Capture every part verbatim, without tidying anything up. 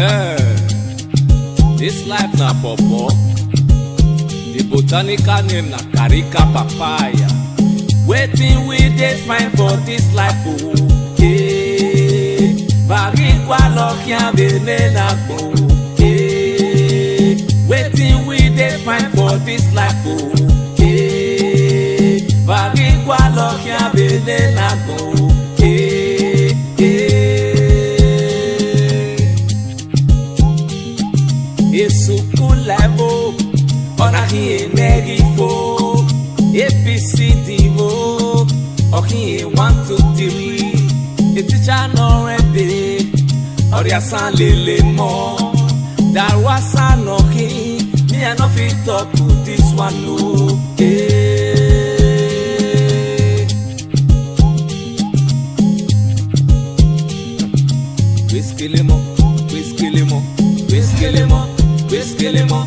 Eh, this life na pawpaw. The botanical name na Carica papaya. Wetin we dey find for this life o? Eh, Varigua lọ khian vbe nene agbọn. Eh, wetin we dey find for this life o? Eh, Varigua lọ khian vbe nene agbọn. Eh, eh. Esukun level, ọ na khin enẹ ghi fo. A B C D o, ọ khin one, two, three. A teacher nọ rẹn de, ọ rhie asan lele mọ. Daru asan nọ khin, me I no fit talk to this one o. Eh. Weskelemo, weskelemo, weskelemo, weskelemo,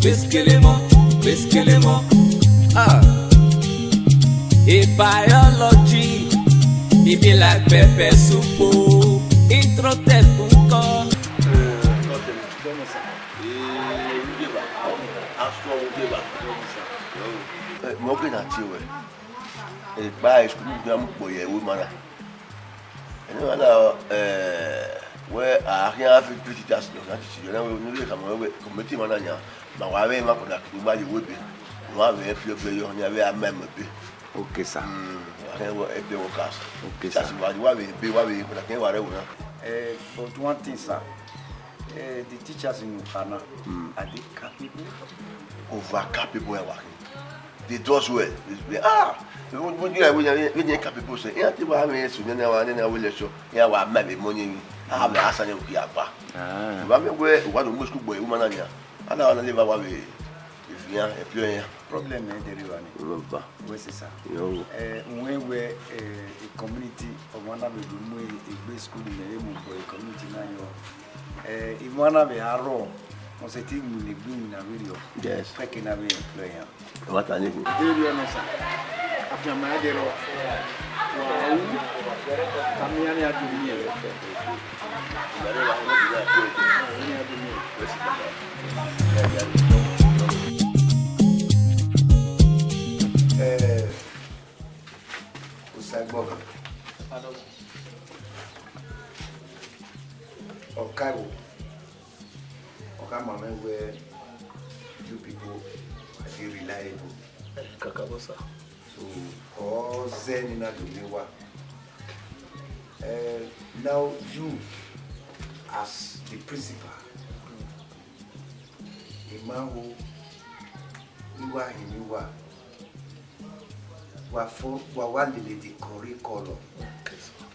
weskelemo, weskelemo. Ah. A biology, e be like pepper soup o. Intro tech nko. Mọ ghe na tie wẹ, egba school ya mu kpo ye ẹvbo ima na. Ẹmwẹ na, eh, wẹ a khian fi three teachers, no, na teach you, na we, ni we khama wẹ committee ima na yan, ma wa vbe emwa kọdakẹdẹ ma ye uwu ebe, wa vbe F P O ebe yọ, ni a vbe a ma ẹmwẹ ebe. Okay, sir. Mm, wa khian wẹ ebe workers. Okay, sir. Teachers wa, wa vbe ebe, wa vbe kọdakẹdẹ wa rre ẹvbo na. Eh, but one thing, sir, eh, the teachers in Ukana, mm, are they capable? Over capable, I wa khian. They does well. They, they, ah, when, when you are, when you are, when you are capable, say, yeah, they were having so, then I want, then I will let you. Yeah, wa ma be money. Ah, be asa ne uki apa. Ah. Wa me we, wa do mu school boy, woman anya. Ana wa na live wa be. If you are, if you are. Problem eh, dere wa ni. Baba. We say, sir. Yo. Eh, when we, eh, a community, of one of the, we, a big school in the name of a community now, yo. Eh, if one of the arrow, was a thing we live in a video. Yes. Pecking away, employer. What an evening. Dere ọnọ sa. Afianma ya dere. Wa u. Kamian ya du mi ẹ. Eh, Osagbọgha. Ọkaiwo. Ọ khama mwẹ wẹẹ, you people are very reliable. Kakabọ, sir. So, ọ zẹ ne I na do miẹn uwa. Eh, now you, as the principal, I ma ho, I wa hin uwa. Wa fo, wa wa lele the curriculum. Okay, sir.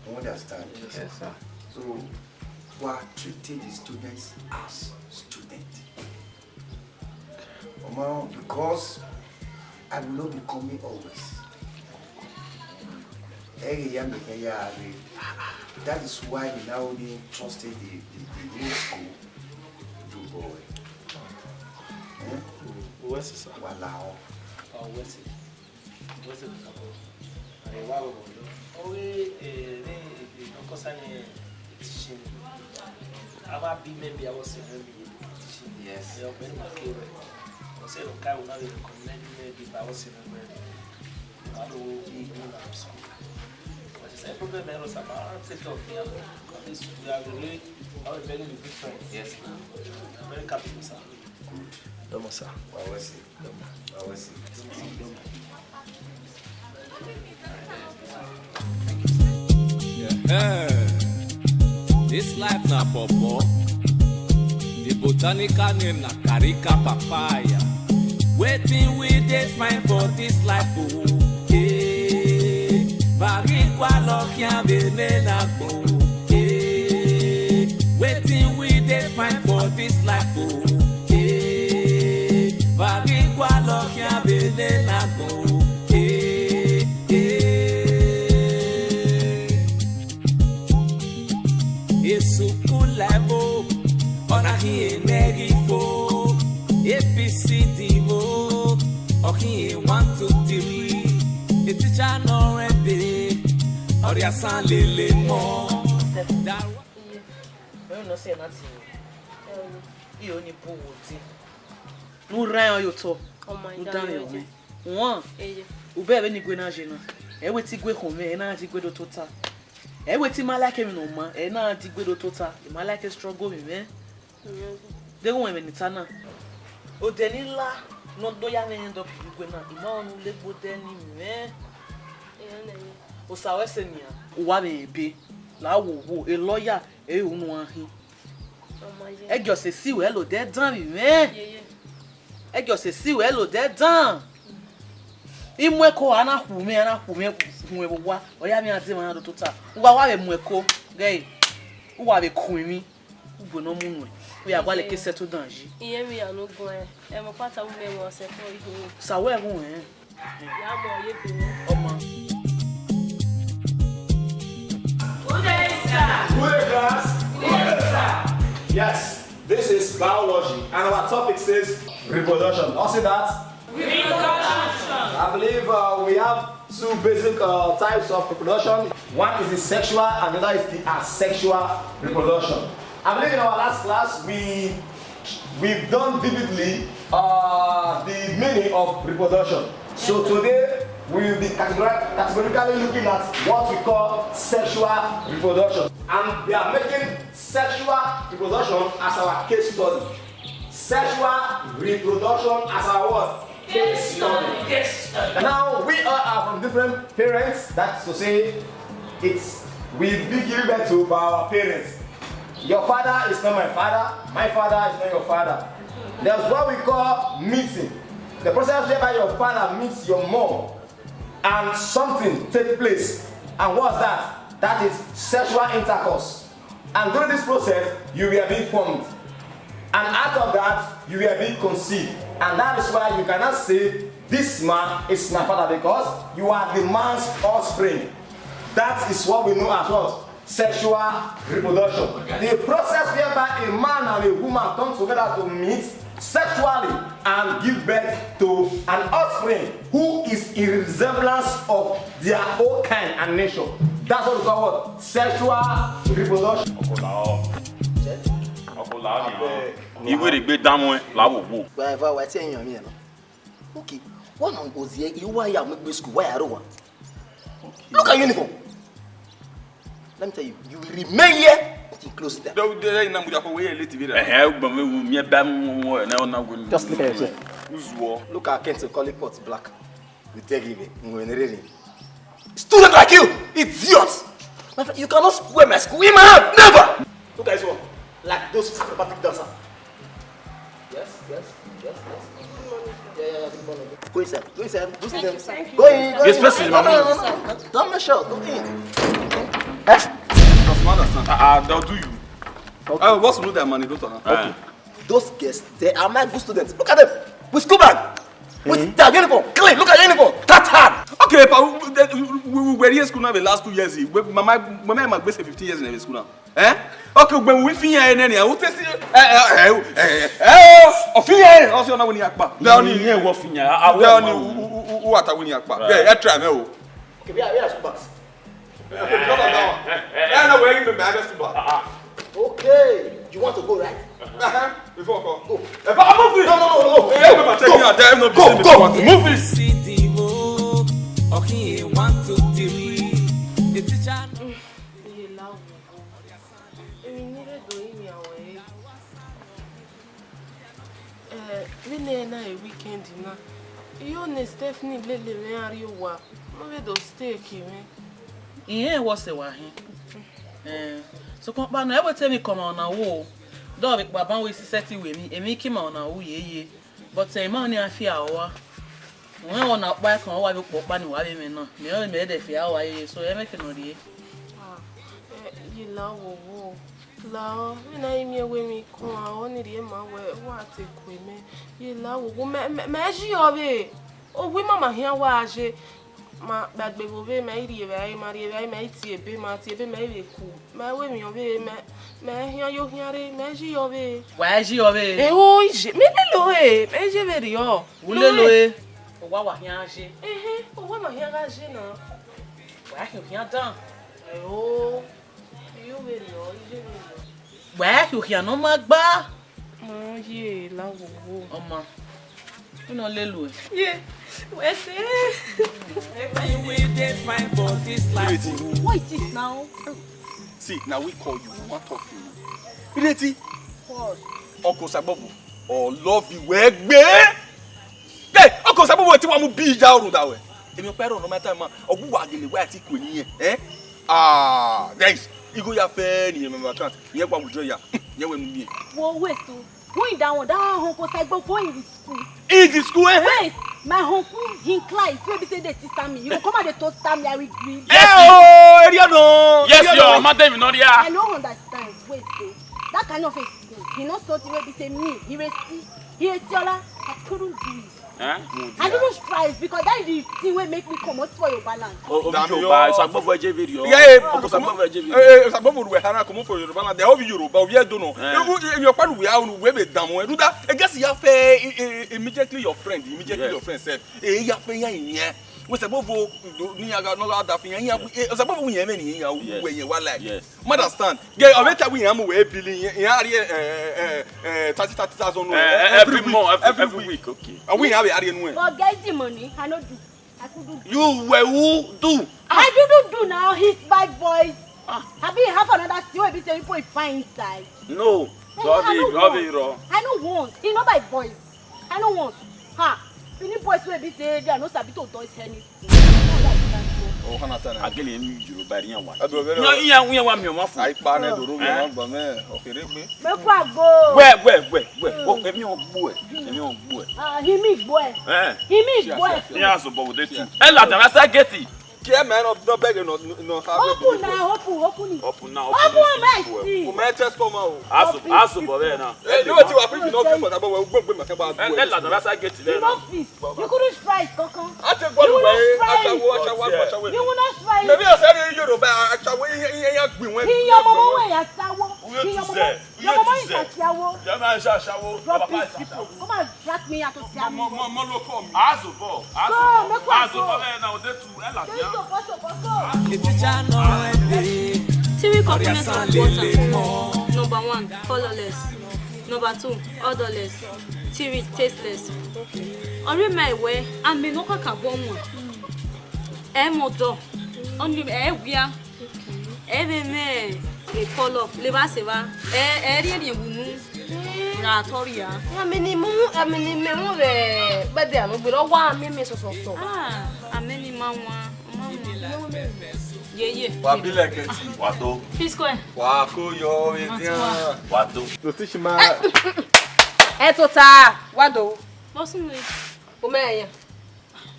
You understand? Yes, sir. So, wa treat the students as students. Omo, because I will not be coming always. Ẹghẹ ya mẹ kẹ ya re. That is why we now only trusted the, the, the new school. Do boy. Eh? West, sir. Wa lahọ. Oh, West. West, sir. Ẹ wa wọ wọ lọ. Ọ ghi, eh, ne, eh, no concern, eh, teaching. Avbe abi mẹ bi avbe ọse mwẹ bi teaching. Yes. Ẹ, ọgbẹni ma ke wẹ. Ọse ne ọ ka ẹvbo na vbe recommend mẹ bi ba avbe ọse mwẹ wẹ. Wa do bi igbó na school. But it's a problem, eh, Rosa, ma take care of me. This we are really, how we very different. Yes, sir. I'm very capable, sir. Good. Domo, sir. Wa wẹ sẹ. Domo. Wa wẹ sẹ. Yeah. This life na pawpaw. The botanical name na Carica papaya. Wetin we dey find for this life o? Eh, Varigua lọ khian vbe nene agbọn. Eh, wetin we dey find for this life o? Eh, Varigua lọ khian vbe nene agbọn. Eh, eh. Esukun level, ọ na khin enẹ ghi fo. A B C D o, ọ khin one, two, three. A teacher nọ rẹn de, ọ rhie asan lele mọ. Da- Iye. Ẹ nọ sẹ na tie. Io ni bu wo tie. Ne u rhan ẹre ye otọ. Ọ ma ne u danmwehọ mwẹ. Wan, eye. U bẹghe vbene igue na ye na. Ẹ i wẹ te igue khọn mwẹ, ẹ i na rhan te igue do tota. Ẹ i wẹ te ima like emwi ne ọ maa, ẹ i na rhan te igue do tota. Ima like struggle vbe mwẹ. Deghẹ u rẹn ẹmwẹ ne I ta na. Odẹ ne I la ne ọ do ya mwẹ end up vbe igue na, I ma rẹn ne u la egbe odẹ ni mwẹ. Osa ruẹ sẹ nian. U wa vbe rẹn ebe, la wo wo, e lawyer, ẹ i re unu a hin. Ọ ma ye. Ẹ just esi wẹ la odẹ dan vbe mwẹ. Ẹ just esi wẹ la odẹ dan. I mu ẹko, a na khu mwẹ, a na khu mwẹ huẹn vbe owa. Ọ ya mwẹ iran de emwa na do tota. U wa wa vbe mu ẹko, ghẹ, u wa vbe kun emwi. Ugbẹn ne ọ mu nuẹn, u ya gualọ ke settle down yi. Irẹn vbe iran ne u guan, ẹmwẹ ọkpa ta mu mẹ ẹmwẹ ọsẹ fọ igho. Sa wẹ ẹvbo rẹn. Ya mọ ye ebe rẹ. Ọma. Good day, sir. Good day, class. Good day, sir. Yes, this is biology, and our topic says reproduction. All see that? Reproduction. I believe uh, we have two basic uh, types of reproduction. One is the sexual and the other is the asexual reproduction. I believe in our last class we we've done vividly uh, the meaning of reproduction. So today we will be categori- categorically looking at what we call sexual reproduction. And we are making sexual reproduction as our case study. Sexual reproduction as our what? Case study. Case study. Now, we all are from different parents. That's to say, it's we be given birth to by our parents. Your father is not my father. My father is not your father. There's what we call meeting. The process whereby your father meets your mom and something take place. And what's that? That is sexual intercourse. And during this process, you were being formed. And out of that, you were being conceived. And that is why you cannot say, "This man is my father," because you are the man's offspring. That is what we know as what? Sexual reproduction. The process whereby a man and a woman come together to meet sexually and give birth to an offspring who is in resemblance of their own kind and nature. That's what we call what? Sexual reproduction. Ọkọ la ọ. Ọkọ la ọ ni. Iwe rhegbe danmwẹ la wo wo. Wa eva wa tie yan mi na. Okay. Wọ́n náà ń gòzì ẹ, ìwà ya mú gbé school, why I don't want? Look at your uniform. Let me tell you, you will remain here until closing time. Dọ dẹ na mu ya ko we late vira. Eh, eh, gbọmọ ewu mi ba mu mu na na go. Just look at yourself. Uzuo. Look at Kent, call it pot black. We tell him, we nerere. Student like you, idiot. My friend, you cannot square my school in my hand, never. Look at this one, like those acrobatic dancer. Yes, yes, yes, yes. Yeah, yeah, yeah, good morning. Go inside, go inside, go sit down. Thank you, thank you. Go in, go in. Yes, person, no, no, no, no. Don't make sure, go in. Eh? Doesn't understand. Ah, ah, they'll do you. Okay. Uh, what's wrong with that man? You don't know. Okay. Those girls, they are my good students. Look at them. With school bag. With their uniform. Clean. Look at your uniform. That hard. Okay, but we, we, we were here school now the last two years. We, my, my, my, my, my, fifteen years in the school now. Eh? Okay, when we fin ya eneni, I will test you. Eh, eh, eh, eh, eh, oh, fin ya, oh, so na wini akpa. Dani, ye wo fin ya, I will. Dani, u, u, u, u, ata wini akpa. Yeah, e try me o. Okay, we are, we are school bags. Eh, no, we ain't even bad, that's too bad. Okay, you want to go, right? Uh-huh. Before I go. Go. If I move it. No, no, no, no, no. Hey, remember, take me out there, no, go, go, move it. See the road. Okay, one, two, three. The teacher. Iye la wo. Emwi ne I rre do rinmwian ruẹ re. Eh, vbene na e weekend na, I ho ne Stephanie lele mwẹ gha rrie owa, ọ vbe do stay kie mwẹ. Irẹn wọ sẹ wa hin. Eh, sokpan ọkpa nọ, ẹ wẹ te emwi kọmwa ọna ru o. Dọ vbe kpa ban wẹ I sisẹ te I ru emwi, emwi kima ọna ru yeye. But eh, I ma rẹn ọnii a fi aro rua. Wẹ ọna ọkpa ẹkan, ọ wa vbe okpia ọkpa ne uwa vbe mwẹ na. Mẹ ọre mẹ dẹ fi aro rua yeye, so ẹ mwẹ ke ne ọ rrie. Ah, eh, ye la wo wo. La ọ, vbene a i miẹn wẹ emwi kọmwa ọnii rhie ma wẹ, wa te kue mẹ. Ye la wo wo, mẹ, mẹ, mẹ i ye ọvbehe. Owa ima ma hian wa ye. Ma kpaegbe vbe ovbehe, ma i rri evbare, ma rri evbare, ma i tie ebe, ma tie ebe, ma i vbe ku. Ma i ru emwi ọvbehe, mẹ, mẹ i hian yo khian rre, mẹ i ye ọvbehe. Wa i ye ọvbehe? Ẹo, iye, mẹ lele ọvbehe, mẹ i ye vberriọ. U lele ọvbehe? Owa wa khian gha ye. Ẹhẹn, owa ma khian gha ye na. Wa khian khian dan. Ẹo, I ye vberriọ, I ye vberriọ. Wẹ khian ne ọ ma gba. Ma ye la wowo. Ọma. Unu lele uẹ. Ye. Wẹ sẹ. Everything we dey find for this life. What is this now? See, now we call you, we wan talk to you. Ireti. What? Uncle Sagbọvọ, ọ love you wẹ gbe. Hey, Uncle Sagbọvọ ti wa mu bi ya oru da wẹ. Emi ọkpa ẹrọ nọ ma ta ma, ọ gu wa gele wa ti ku ni yẹn. Eh? Ah, guys, igho ya fẹ ni yẹn mẹ account. Yẹn wa withdraw ya. Yẹn wẹ nu miẹn. Wo wait o. Who in that one? That uncle Sagbọvọ in the school. In the school, eh? Wait, my uncle, he cry. If you say they sister me, you go come and they toast me, I will green. Yes, oh, area no. Yes, area your no. Madam, you know there. I don't understand. Wait, wait. That kind of a thing. He not something where they say me. He will see. He is Tiola. I couldn't do it. Eh? I didn't strive because that is the thing wey make me comot for your balance. O, o, Damn Yoruba, you. Sagbọvọ je video. Yeah, yeah. O, Sagbọvọ je video. Eh, eh, Sagbọvọ we hana comot for Yoruba land. They all be Yoruba, we don't know. Eh. Eh, eh, eh, your friend we are, we be damn. Do that. I guess you have, eh, eh, eh, immediately your friend, immediately Yes. your friend said, eh, you have, eh, yeah, yeah. We Sagbọvọ, ni aga, no ga da fi, yeah, yeah, eh, Sagbọvọ we, yeah, many, yeah, Yes. we, yeah, wa like. Yes. Ma understand. Ge, ọ vbe ta wẹ iran mu wẹ bili, iran rhie, eh, eh, eh, thirty, thirty thousand Eh, eh, every every week, month, every, every every week. Week, okay. Ọ wẹ iran vbe a rhie nuẹn. Forget the money, I no do. I couldn't do. You were who do? I didn't do now, he's my voice. Ah. Abi have another thing wey be say people find inside. No. Eh, Don't I be, no don't be want. Wrong. I no want. He not my voice. I no want. Ha. Any boys wey be say they are not sabi to do anything. Oh, hana tana. Agele emi Yoruba ri yan wa. Ado vero. Yan, yan, yan wa mi o ma fu. Ai pa ne do ro Eh? yan gba me. O kere pe. Me kwa go. Wẹ, wẹ, wẹ, wẹ. O emi o gbo ẹ. Emi o gbo ẹ. Ah, he me gbo ẹ. Eh. He me gbo ẹ. Yan so bo de tu. E la dara sa gate. Ke me no, no beg no, no, no, ha, Open now, open, open it. Open now, Open open my this seat. O me test come out. Aso, aso bo be na. Eh, no, ti wa fi no fi for that, but we gbogbo ma ke ba. Eh, let la dara sa gate You there no now. Fit. You couldn't strike, Koko. I take You one will not way. Strike. Asawo, asawo, asawo. You will not strike. Maybe I said in Yoruba, asawo, iye, iye, iye, gbin wen. He your mama wey asawo. He your mama. Your mama is asawo. Your mama is asawo. Rubbish people. Come and drag me out of their Mo, mo, mo lo call me. Azo bo. Azo bo. Make one Azo bo. Eh, now they two. Ela dia. Three components of water. Number one, colorless. Number two, odorless. Three, tasteless. Ọrẹ ma wẹ, amẹ ne ọ kakabọ wọn. Ẹ mọ ọdọ. Ọni ẹ wia. Ẹ vbe mẹ ekọlọ, levba sevba. Ẹ, ẹ rhie rhie wu nu. Ra tọ ria. Amẹ ni mu, amẹ ni mẹ mu vbe gbẹdẹ amẹ gbe, ọ wa amẹ mẹ sọsọsọ. Ah, amẹ ni ma wan, ma wan. Ye, ye. Wa bi like it. Wa do. P Square. Wa ko yo e dia. Wa do. Lo ti shi ma. Ẹ tota, wa do. Boss me. O mẹ ya.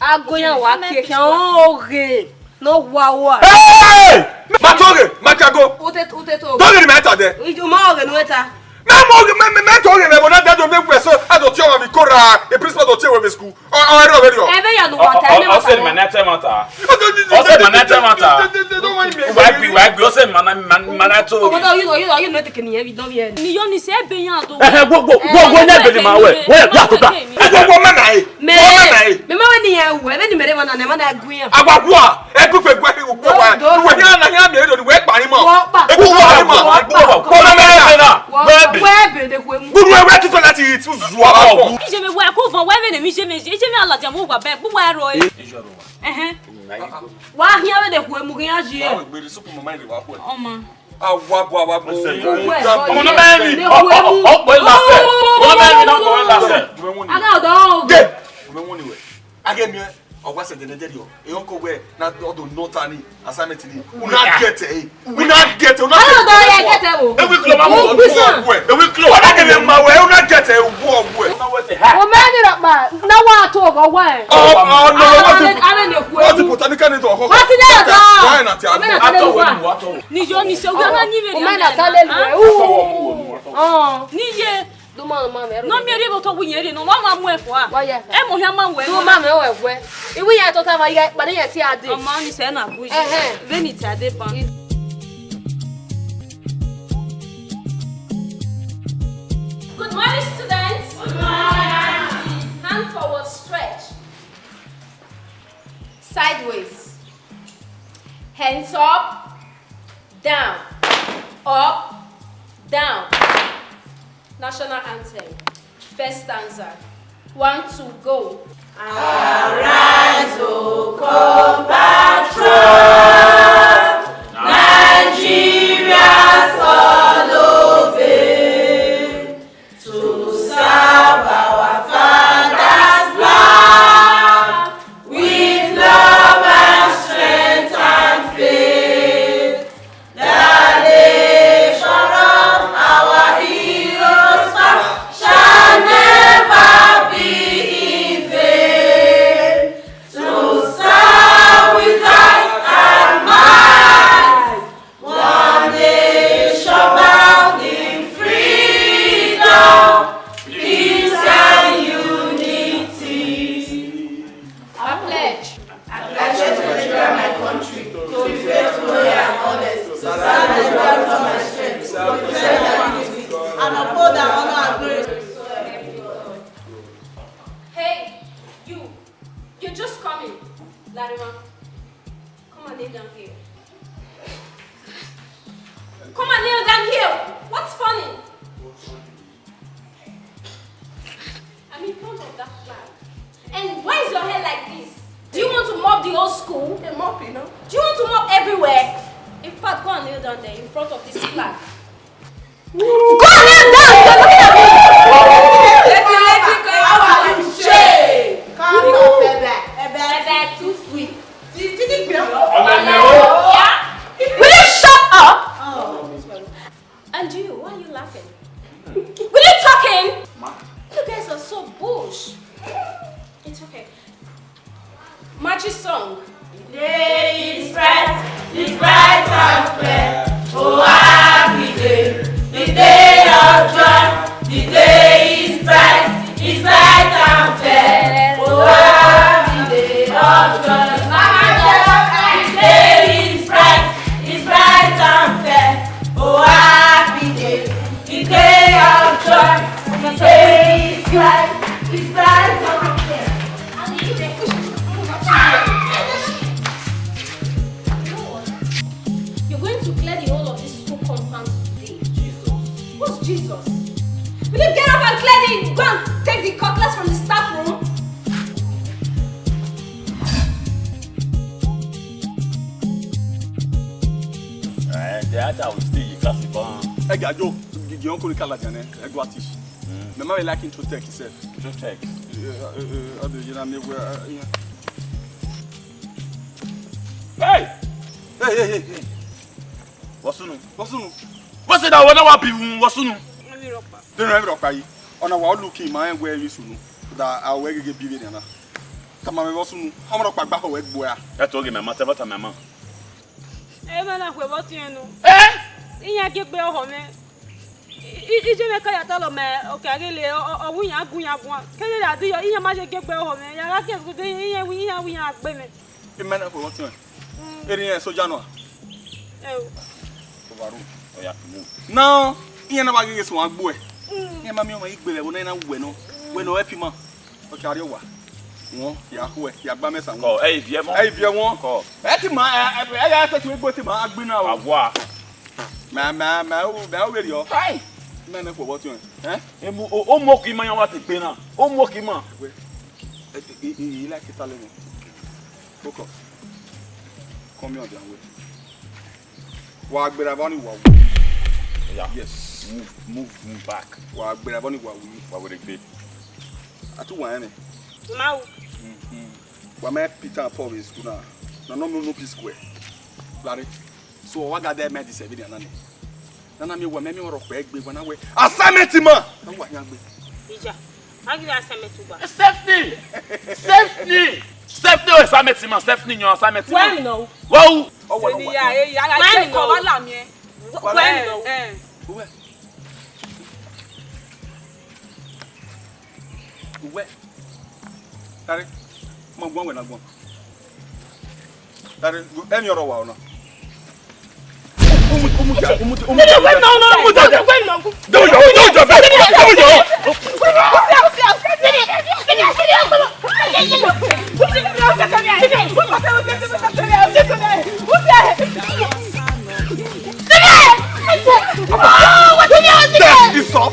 Ago yan wa kie khian oghe ne ọ wa ua. Hey! Ma to ghe, ma ka go. Ute, ute to. Don't get me out there. Ijo ma oghe nu eta. Me mo ghe, me, me, me to ghe, me bona dado me gbe so, ado ti o ma mi kora, e principal do ti we school. O, o, ero, ero. Ebe ya do wa ta, ebe wa ta. Ọ sẹ ma na te ma ta. Ọ sẹ ma na te ma ta. Wa bi, wa bi, ọ sẹ ma na, ma, ma na to. Obodo, you know, you know, you know, take ni evi, don't be. Ni yo ni se ebe yan do. Eh, eh, wo, wo, wo, wo, ne ebe ni ma we. We, wa to ta. Wo, wo, ma na e. Me, me ma we ni ya wu, ebe ni mere wa na, ne ma na gu yan. Agba gua, e ku pe gua, e ku pe wa. We ya na ya mi e do, we pa ni mo. Wo pa. E ku wa ni mo. Wo pa. Wo na me na. Wo pa. We be de ku emu. Guru e we ti so lati tu zu aba wo. Ije me wa ku von, we be ne mi je me, je me ala dia mo wa be, bu wa ro e. Ehe. Wa hian we de ku emu ghi yan ji e. Wa we gbe supu mo ma ile wa ku e. Ọmọ. Awa bo, awa bo. Listen, Uwe, ọmọ náà mẹ́rin. Uwe, uwe, uwe. Ọ̀pọ̀ ìlàsẹ̀. Ọmọ náà mẹ́rin náà kọ̀ ìlàsẹ̀. Aga ọ̀dọ́ o. Dé. Uwe wọn ni wẹ̀. Agẹ mi, ọwọ́ ẹsẹ̀ dẹ̀dẹ̀ dẹ̀dẹ̀ o. Èèyàn kò wẹ̀ na ọdún nọ́ta ni, assignment ni. Una get it. Una get it. Una get it. Aga ọ̀dọ́ yẹ get it o. Ewi kìlọ̀ máa wọ̀. Ewi kìlọ̀. Ọ̀dà kẹ̀lẹ̀ máa wẹ̀. Una get it. Wọ̀ wẹ̀. O mẹ ni rọkpa na wa to ọgọ wa ẹ. Ọ, ọ, no, no, wọ́n ti, wọ́n ti put any kind of ọkọ. Wọ́n ti ní ọ̀dọ́. Wọ́n ẹ̀ nà ti àgbọ̀. Atọ wẹ̀ ni wọ́n atọ. Ni yo ni se, we na ni we. O mẹ na ta le lu ẹ. Ni ye. Do ma ma mẹ. No mi ri bo to wu yẹn ri no, wa ma mu ẹ fua. Wa ya. E mo hia ma wẹ. Do ma mẹ o ẹ wẹ. Iwi ya to ta ma ya, ba ni ya ti ade. Ọmọ ni se na bu. Ehe. Ve ni ti ade ban. Good morning, students. Good morning. Hand forward, stretch. Sideways. Hands up, down, up, down. National anthem. First stanza. One, two, go. Arise, O compatriots, Nigerians all obey, to serve our father's land with love and strength and faith. The labor of our heroes past shall never be in vain. To serve with heart and mind, one nation bound in freedom, peace and unity. I pledge. I pledge to Nigeria, my country, to be faithful, loyal, and honest, to serve Nigeria with all my strength, to defend and unity, and uphold and honor our glory. Hey, you, you're just coming, Larima. Come and kneel down here. Come and kneel down here. What's funny? I'm in front of that flag. And why is your hair like this? Do you want to mop the whole school? A mop, you know. Do you want to mop everywhere? In fact, go and kneel down there in front of this flag. Go and kneel down! You're looking at me! Leti, leti, go. How are you? Shame! Come on, Ebe. Ebe too sweet. Did, did he pay? Yeah? Will you shut up? Oh. And you, why are you laughing? Will you talking? Ma. You guys are so bush. It's okay. March song. The day is bright, it's bright and fair. Oh, happy day, the day of joy. The day is bright, it's bright and fair. Oh, happy day of joy. The day is bright, it's bright and fair. Oh, happy day, the day of joy. The day is bright, it's bright and fair. You're going to clear the whole of this school compound today. Jesus. What's Jesus? Will you get up and clear the, go and take the cutlass from the staff room? Eh, the other will stay in class. Ẹ gà jọ, gigi uncle kala jane, ẹ gua teach. Mm. Mẹ ma vbe like intro tech himself. Intro tech. Eh, eh, eh, eh, ọdọ yẹn na mi wẹ, eh, eh. Hey! Hey, hey, hey, hey. Vbọ sunu? Vbọ sunu? Vbọ sunu? Wẹ na wa bi wu, vbọ sunu? Emwi rhọkpa. Deghẹ emwi rhọkpa yi. Ọna wa luki ma rẹn wẹ emwi sunu. Da a wẹ gege bi vbe nian na. Tama mwẹ vbọ sunu. Ọmwa rhọkpa gba khọ wẹ gbe a. Ẹ to ghe mẹ ma, tẹ vbọ tama mẹ ma. Emwa na khuẹ vbọ tiẹn nọ. Eh? Iran gie egbe ọhọ mwẹ. I, I, iye mwẹ ka ya talọ mẹ, okay, a gele, ọ, ọ, ọ wu iran gu iran guan. Kẹdẹ ra diyọ, iran ma ye gie egbe ọhọ mwẹ. Ya gha gie ẹzọgbe, iran wi, iran wi iran gbe mwẹ. Emwa na khuẹ vbọ tiẹn. Mm. Erriọ iran soja nọ a? Ẹ o. Ovaru, ọ ya tumu. Na, iran na wa ghe ghe suẹn gbuẹ. Mm. Iran ma miẹn ọmwa igbele ẹvbo na, iran na wẹ nọ. Mm. Wẹ nọ help ima. Ọ ka rrie owa. Wọn, ya khuẹ, ya gba mẹ sa wọn. Kọ, ẹ i viẹ wọn. Ẹ i viẹ wọn. Kọ. Ẹ ti ma, ẹ, ẹ, ẹ ya fẹtu egbe ti ma agbina o. Awa. Ma, ma, ma, o, ma, o vbe rriọ. Hai! Mẹ ne khuẹ vbọ tiẹn. Eh? Emu, o, o mọ ki ma yan wa te gbe na. O mọ ki ma. Wẹ, ẹ, ẹ, ẹ, ẹ, like talent. Focus. Come here, John, wait. Wa gberra vbọ ni wa wu. Yeah. Yes. Move, move, move back. Wa gberra vbọ ni wa wu. Wa were gbe. A tu wa ẹnrẹn. Ma wu. Mhm. Wa ma Peter and Paul vbe school na. Na nọ mu unu P Square. Lare. So wa ga da mẹ di sẹvin na nẹ. Na na miẹn wa mẹ miẹn ọrọ kpẹ gbe wa na wẹ. Assignment ma. Na wa yan gbe. Ija. A ghi vbe assignment uwa. Stephanie! Stephanie! Stephanie, o assignment ma, Stephanie yan assignment ma. Wẹ nọ. Wa u. Ọ wẹ nọ. Seniya, e ya, wẹ nọ. Wa la miẹn. Wẹ nọ. Eh. Uwẹ. Uwẹ. Tare. Mo gbọn wẹ na gbọn. Tare, ẹni ọrọ wa ọna. It's up.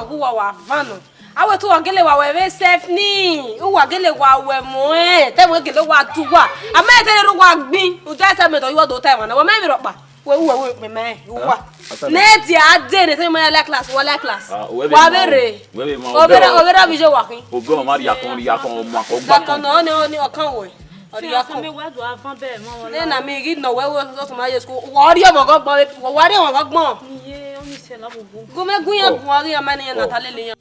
ghe uwa wa van nọ. A wẹ te uwa gele wa wẹ vbe self ni, uwa gele wa wẹ muẹn, te ẹmwẹ gele wa du uwa. A ma te rre uwa gbin, uda ẹsẹ mẹ tọ, uwa do ta ẹmwẹ na, wa mẹ vbe rhọkpa. Wẹ, wẹ, wẹ, mẹ, mẹ, uwa. Asa Ne dia de ne te ma ya la class, wa la class. Ah, wẹ vbe Wa ma, vbe rre. wẹ vbe ma, Overa, obẹ, overa bi je wa khin. obẹ ọmwa rhie akọn, rhie akọn, ọmwa akọn gba Gba akọn. kọn na, ọni, ọni, ọkan wẹ. Ọ rhie Fiance akọn. Me wa do avan bẹ ma wala. Nena mi ghi nọ wẹ wẹ sọ tuma ye school. Wa rhie ọmọ gọgbọn, wa rhie ọmọ gọgbọn. Iye, ọni se la gbogbo. Gu mẹ gun ya Oh. gun a ghi ya ma ne ya na Oh. ta lele ya.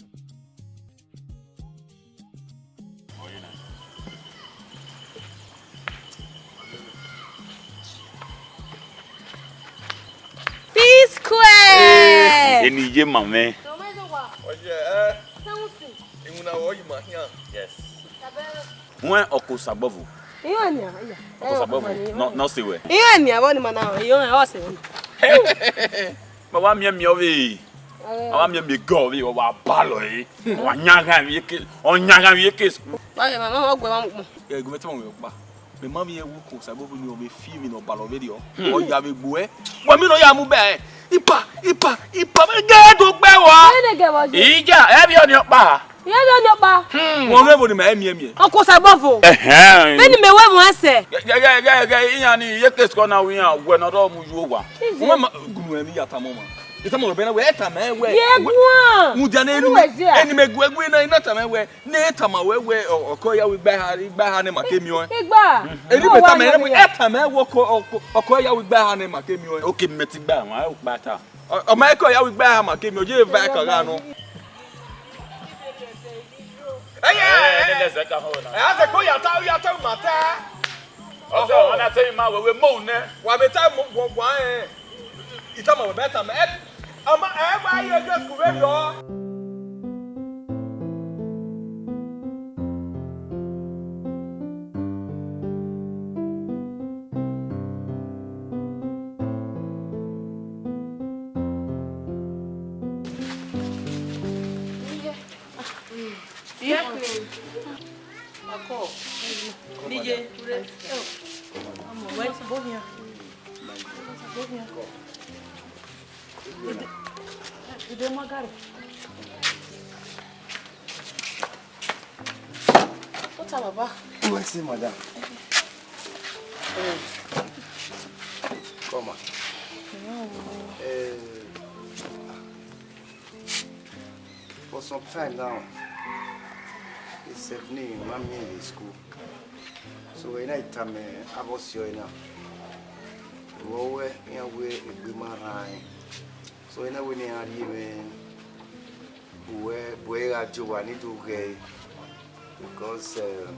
P Square. Eni ye ma mwẹ. Oye, eh, iwuna wọ yi ma hian. Yes. Wẹ ọkọ Osagbọvo. Iyo nia, iya. Ọkọ Osagbọvo. Nọ, nọ se wẹ. Iyo nia, vọ ni ma na, iyo, ọ se wẹ. Ma wa miẹn miẹn ọvbe. Ma wa miẹn miẹn gẹ ọvbe, wa balọ e. Wa yan ghan vbe eke, ọ yan ghan vbe eke school. Wa ghe mama, wa gue wa mu kpọ. Ẹ, gu mẹ te ma wẹ ọkpa. Mẹ ma vbe ẹwu ọkọ Osagbọvo ni ọ vbe fi emwi ne ọ balọ vberriọ. Ọ ya vbe gbuẹ. Wa mi nọ ya mu bẹ. Ipa, ipa, ipa, gẹ do gbẹ wa. Ẹ ne gẹ vọ je. Ija, ẹ vbe ọni ọkpa. Ẹ vbe ọni ọkpa. Wọn rẹ vbo ni ma ẹ miẹn miẹn. Ọkọ Osagbọvo. Ẹhẹn. Vbene mẹ wẹ mwẹ sẹ. Gẹ, gẹ, gẹ, gẹ, iran ni ye case kọ na wi iran wẹ ne ọ rọ mu yu owa. Ije. Wọn ma gunu ẹmwẹ ya tama ọmwa. Ita ma wẹ bẹn na wẹ, ẹ tama ẹn wẹ. Ye guan. Mudia ne enu, enu mẹ gu ẹgu na, I na tama ẹn wẹ, ne ẹ tama wẹ wẹ, ọ, ọkọ ya wẹ igba eha, igba eha ne ma ke miẹn ọẹn. Igba. Eni mẹ tama ẹn wẹ, ẹ tama ẹn wẹ ọkọ, ọkọ, ọkọ ya wẹ igba eha ne ma ke miẹn ọẹn. Oke mẹ ti gba, wa kpa ta. Ọ, ọ ma ẹkọ ya wẹ igba eha ma ke miẹn, ọ ye va ẹka gha nọ. Ẹyẹ, ẹ, ẹ, ẹ, ẹ, a sẹ gbe ya ta, ya ta ma ta. Ọsẹ ọmọ na tẹ ima wẹ, wẹ mo nẹ. Wa vbe ta mo, wa, wa, ẹ. I tama wẹ, mẹ tama, ẹ, ama, ẹ, wa ye Jesu vberriọ. Iye. Ọkọ. Niye. Wẹ, bohian. Bohian. Dede, dede, ma gari. What up, Baba? What's it, madam? Come on. Eh, for some time now, it's seventeen, ma miẹn vbe school. So, I na tama avbe ọse ọre na. Vbe ọ wẹ, iran wẹ egbe ma rran rẹn. So, I na wẹ ne iran rhie mwẹ, wẹ, wẹ gha jọ owa ne I do ghẹ, because, uh,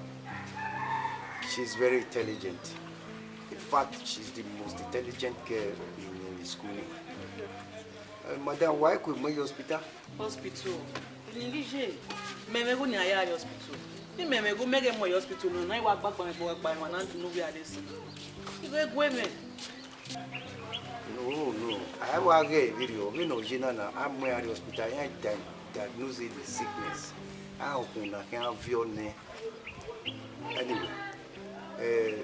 she's very intelligent. In fact, she's the most intelligent girl in, in the school. Eh, madam, wa i ku mwẹ ye hospital? Hospital? Eni ghi ye, mẹ mwẹ igho ne a ya rrie hospital. Ne mẹ mwẹ igho, mẹ ghẹ mu ye hospital nọ, ne a i wa gba gba mwẹ, gba gba mwẹ, na ne uwẹ a rre sin. I ghẹ gue mwẹ. No, no. A i wa ghẹ vberriọ, vbene ọ ye na na, a mu iran rrie hospital, iran dia-, diagnose the sickness. A ho ukhunmwu na khian viọ nẹ. Anyway, eh,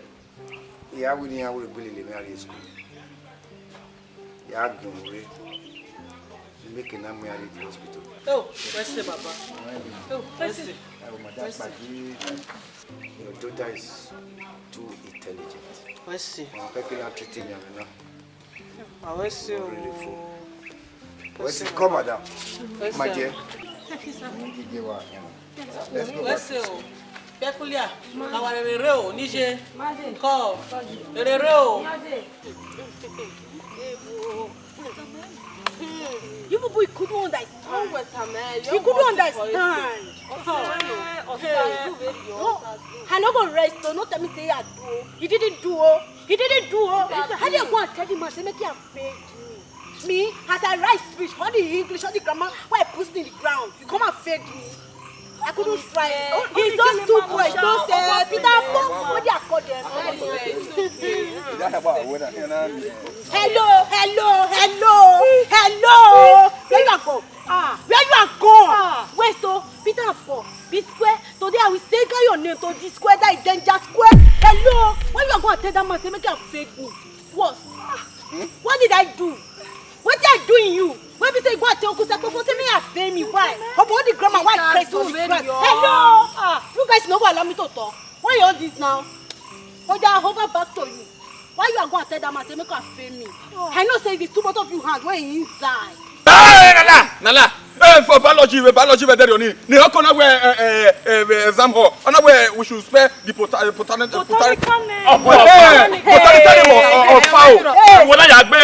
I ya wẹ ne iran wẹ egbe lele mwẹ a rrie school. Ya gun re. Make na mu iran rrie the hospital. Oh, wẹ sẹ, Baba. Oh, wẹ sẹ. Your daughter is too intelligent. Wẹ sẹ. Wọn fẹ́ kí n treat him now. Ah, wẹ sẹ o. Really full. Wẹ sẹ, come, madam. Wẹ sẹ. My dear. Let's go back to school. Wẹ sẹ o. Peculiar. Awa rere o, nije. Kọ. Rere o. You people, you couldn't understand. You couldn't understand. Hey. No, I no go rest o. No tell me say I do o. He didn't do o. He didn't do o. I dey go and tell the man say make he feed me. Me, as I write speech, all the English, all the grammar, why I put in the ground, you come and feed me. I couldn't find. It's those two boys, those, uh, Peter and Paul, what they are called them. Hello, hello, hello, hello. Where you are go? Ah, where you are go? Ah, wait, so Peter and Paul, be square. Today I will say your name to the square, that is danger square. Hello, why you are going to tell that man say make you feed me? What? What did I do? What did I do in you? When we say go and tell Uncle Seko for say me I fail me, why? But what the grammar, why crazy on the ground? Hello, ah, you guys no go allow me to talk. Why you all this now? Oya, over back to you. Why you are going to tell that man say make I fail me? I know say if it's too much of you hand, where he inside? Hey, Nana, Nana. Hey, for biology, we biology, we there only. Ni hoko na we, eh, eh, eh, exam hall. Ona we, we should spell the pota-, eh, botanical name. Botanical name. Oh, eh, botanical name of, of, of fowl. Hey. Wọ́n náà yà gbé,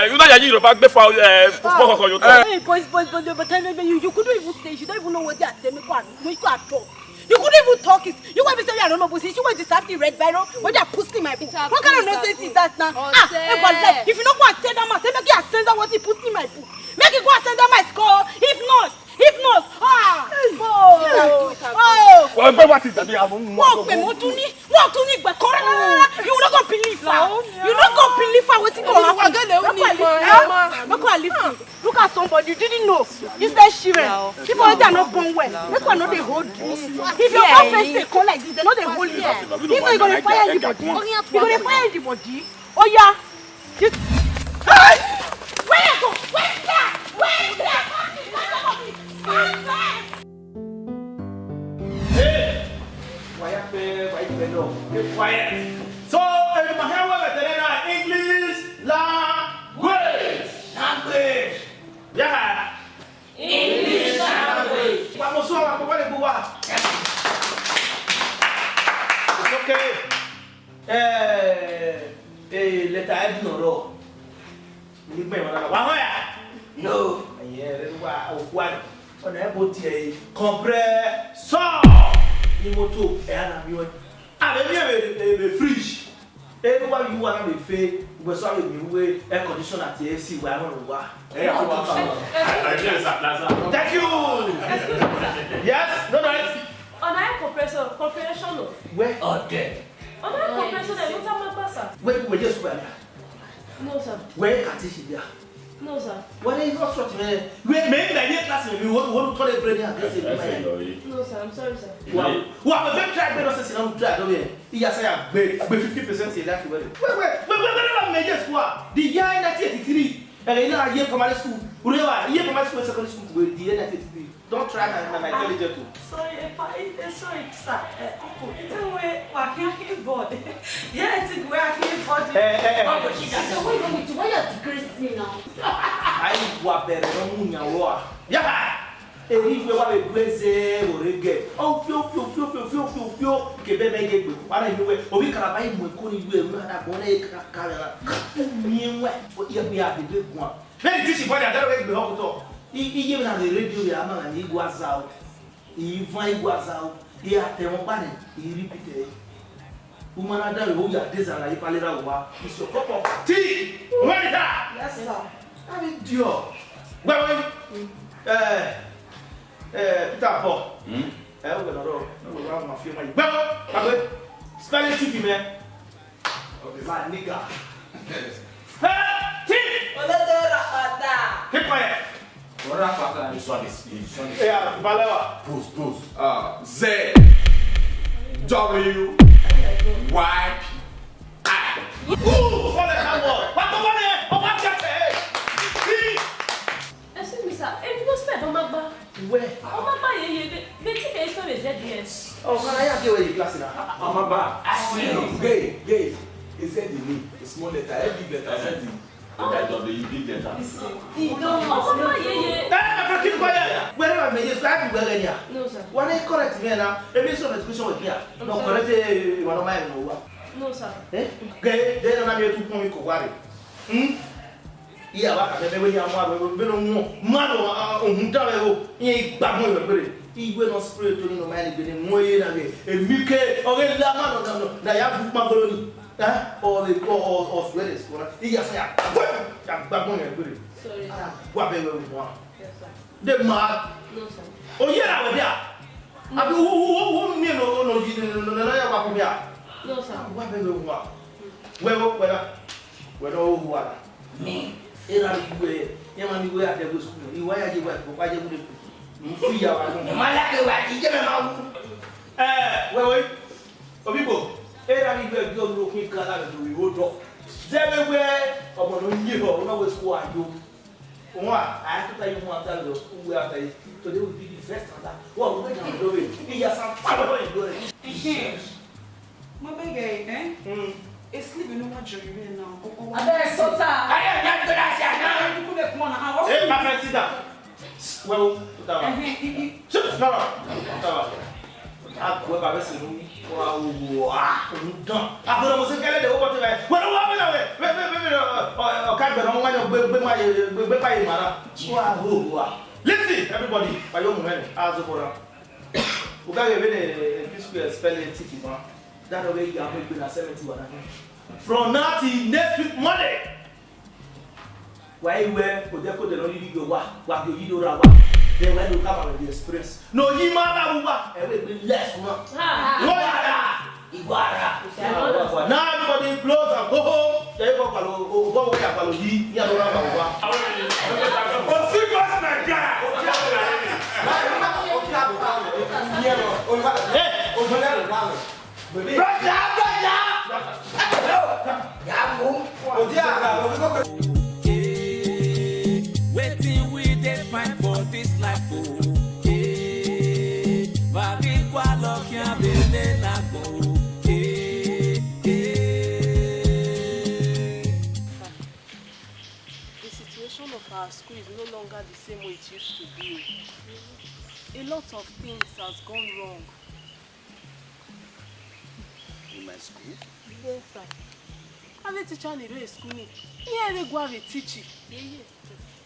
wọ́n náà yà yí Yorùbá gbé fowl, eh, púpọ̀ kọ̀ọ̀kan yóò tọ́. Hey, boys, boys, boys, but tell me, you, you couldn't even say, you don't even know what they are saying. Make one, make one talk. You couldn't even talk it. You want me to say I don't know, but you want this after red biro? What they are putting in my book? What kind of nonsense is that now? Ah, eh, but like, if you no go and tell that man, say make you send out what he put in my book. Make you go and send out my score. If not, if not, ah, oh, oh. Well, but what is that? Wọ́n pè mọ́ tún ní, wọ́n tún ní ìgbà kan rárá. You no go believe her. You no go believe her. Wetin go happen? Make I leave you. Make I leave you. Look at somebody you didn't know. You say Shiren. People wey dey no born well. Make una no dey hold you. If your own face dey come like this, they no dey hold you. If not, you go dey fire anybody. You go dey fire anybody. Oh yeah. You... Hey! Where you go? Where you go? Where you go? Hey! Why you fail? Why you fail? No. Keep quiet. So, if my hand over there now, English language. Language. Okhuo, ọna ẹbo tie compressor. Imoto ẹ a na miẹn ọẹn. A vbe miẹn vbe, vbe fridge. Ẹ ne uwa vbe uwa na vbe fe, ugbẹn sẹ a vbe miẹn uwu air conditioner tie A C wa ẹmwẹ ne uwa. Ẹ ya fẹ wa fa. I, I just a plaza. Thank you. Excuse me, sir. Yes, no noise. Ọna ẹ compressor, compression o. Wẹ ọdẹ. Ọna ẹ compressor, ẹ mọta ma gba, sir. Wẹ, wẹ Jesu gba ya. No, sir. Wẹ ka ti si dia. No, sir. Wẹ ne irọ sọti mẹ. Wẹ mẹ mẹ ye class mẹ mi wo wo tọ le brain ya. Ẹ, ẹ, ẹ, ẹ. No, sir, I'm sorry, sir. Wa wa wẹ try gbe nonsense na try do me. Iya sa ya gbe gbe fifty percent ye life wẹ. Wẹ wẹ wẹ wẹ wẹ wẹ mẹ ye school. The year nineteen eighty-three. Ẹ na ye primary school. Ure wa ye primary school, secondary school we the year nineteen eighty-three. Don't try my, my, my intelligence o. Sorry, eh, pa, eh, eh, sorry, sir. Eh, uncle, it's a way wa can hear board. Yeah, it's a way I can hear board. Eh, eh, eh. Uncle, she just, why you with you? Why you are disgracing me now? Ayi wa bẹrẹ nọ mu yan wọ a. Ya! Eri ife wa vbe gbe ze vbe ore gẹ. O fio, fio, fio. Ke bẹbẹ ye gbe. Wa na yi wẹ. Obi karaba yi mu eko ni yu eru na da gbọn ne ka ka ra. Ni wẹ. O ye mi a de be guan. Vbene I teach boy na, da vbe gbe họkutọ. I, I ye vbe na vbe radio vbe a ma gha ni igua zaro. I van igua zaro. I a tẹ ẹmwẹ ọkpa nẹ, I repeat ẹre. U ma na danmwehọ, u ya de zara ye palera uwa. Isọkọkọ. Ti! Wẹ ni ta? Yes, sir. Avbe idiot. Wẹ wẹ. Eh, eh, Peter Paul. Hmm? Eh, wẹ nọ rọ. Wẹ wa ma fi ma. Wẹ, wẹ. Spelling tip mẹ. Okay, my nigga. Hey, thief! Olódó ràpàtà. Keep quiet. What ràpàtà? This one is, this one is. Yeah, Balewa. Pause, pause. Uh, Z W Y P I. Ooh, for the word. What the one? What the? Thief! Excuse me, sir. Ẹ vbe no spell Ọmagba? Wẹ? Ọmagba yeye, vbe, vbe te I kẹ spell Z E S? Ọ, can I have you in class now? Ọmagba. Gay, gay. Z ni, a small letter, a big letter, Z ni. That W, big letter. Ọmagba yeye. Eh, keep quiet. Wherever me, you have to wear any. No, sir. Why not correct me now? Maybe some education with here. No, correct, eh, one of my no. No, sir. Eh? Gay, they don't have you to come in. Hmm? Iran wa ka bẹbẹ wẹ ya mu aro vbene ọ wọn ma do ohunmwu dan vbe ẹvbo, iran gba mu ẹvbo ẹgbẹre. Iwe nọ spray to ni nọ ma ni gbede mu ẹre na ghe emike ọghe la ma nọ na ya vu kpangolo ni. Eh, ọ vbe ọ ọ ọ suẹ de suẹ na. Iya sa ya gbe ya gba mu ẹre ẹgbẹre. Sorry, sir. Wa bẹ wẹ wa. Yes, sir. De ma. No, sir. O ye ra wẹ dia. Abi wo wo wo wo mi no no ji no no no ya wa ko mi a. No, sir. Wa bẹ wẹ wa. Wẹ wo wẹ na. Wẹ no wo wa. Mi, erha vbe iwe, iran ma miẹn iwe ya dẹ vbe school, I wa ya ye wa, I wa ye vbe school. M fi ya wa. Ma ya ke wa, I ye mẹ ma wu. Eh, wẹ wẹ, Obigbo, erha vbe iwe ẹgbẹ ọnurhokhin kala vbe do vbe odọ. Zẹ vbe wẹ, ọmọ ne ọ yin ehọ, ọ na wẹ school a yo. Wan, a tota ye wan ta lọ, uwe a ta ye. Today will be the first time that. Wa, uwe na do vbe, I ya sa pa vbe iwe. Ehe. Ma bẹgẹ, eh? Mm. E sleep no wa join me now. Abeg, sota. Aye, na gbera si ana. Hey, my friend, sit down. Well, put that one. Ehe, i, i. Sit down. Put that one. A gbẹ ba bẹ sẹ nu. Wa wo a, nu dan. A gbọdọ mo se kẹlẹ de wo bọtẹ bẹ. Wẹ lọ wa bẹ na wẹ. Wẹ, wẹ, wẹ, wẹ, ọ, ọ, ọ, ka gbẹ na, wọn ma yọ gbe, gbe ma ye, gbe, gbe pa ye mara. Wa wo a. Listen, everybody. Wa yo mu hẹn. A zo ko na. U gha ghe vbene P Square spell titi ma, da nọ vbe ya mu egbe na seventy wa na khin. From now till next week Monday, wa i wẹ odẹkodẹ ne ọ rhirhi ghe owa, wa ghe oyi do ra owa, then wa do come with the experience. Ne oyi ma na ru uwa, ẹ wẹ egbe less ma. Ah. Wọ́n yàrá. Iguara. Now everybody close and go home. Jẹ́ kó pàlọ́, o, o, o, o, pàlọ́ yìí, ní àlọ́ náà wà wá. O sí boss my guy. Hey! Brother, brother. Yàgò. Òdi àgbà lọ sí kókò. Wetin we dey find for this life o? Vavigua lọkhian bele na gbo. The situation of our school is no longer the same way it used to be. A lot of things has gone wrong. In my school? Yes, sir. Avbe teacher ni rre school ni, iran vbe gua vbe teach.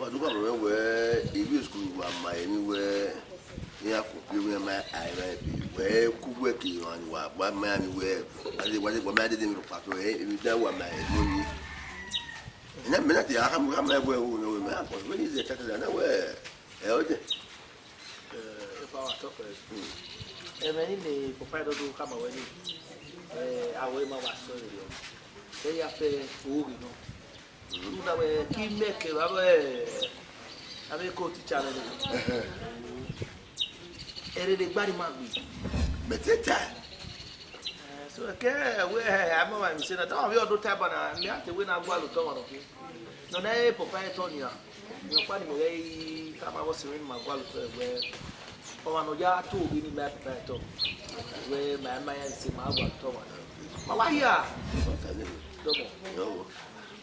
Wa do gha rẹn wẹẹ, ivbi school wa ma emwi wẹẹ, iran koko emwi ma a i ra ebe. Wẹ ku wẹ ke emwa ni wa gba ma ni wẹ, wa de, wa de, wa ma de de mi ro pato, eh, emwi da wa ma e mo ni. Ena mẹ na te a ka mu, ka ma wẹ o no, mẹ a ko, wẹ ni ze tata na wẹ, ẹ, o de. Eh, epa wa tọ kẹ. Ẹmwẹ ni ne papa ẹdọdọ khama wẹ ni, eh, a wẹ ma wa sẹ ẹre yọ. Ẹ ya fẹ oghe nọ. Rhunmwuda wẹ ke imẹ kevbe avbe, avbe eko teacher mwẹ ni. Ẹre ne egbarima gbe. Mẹ te ta. Eh, so, ke wẹ, eh, a ma wa mi se na, da wa vbe ọdọ ta ba na, mẹ a te wẹ na gualọ otọ ọmwa nọ ke. Nọ na, eh, papa ẹtọ nia. Mẹ ọkpa ni mẹ ghẹ i khama vbọ sẹ vbene ma gualọ otọ wẹ, ọmwa ne ọ ya to vbene ma papa ẹtọ. Wẹ ma ma ya se ma gualọ otọ ọmwa na. Ma wa ya. Dọmọ. Yo.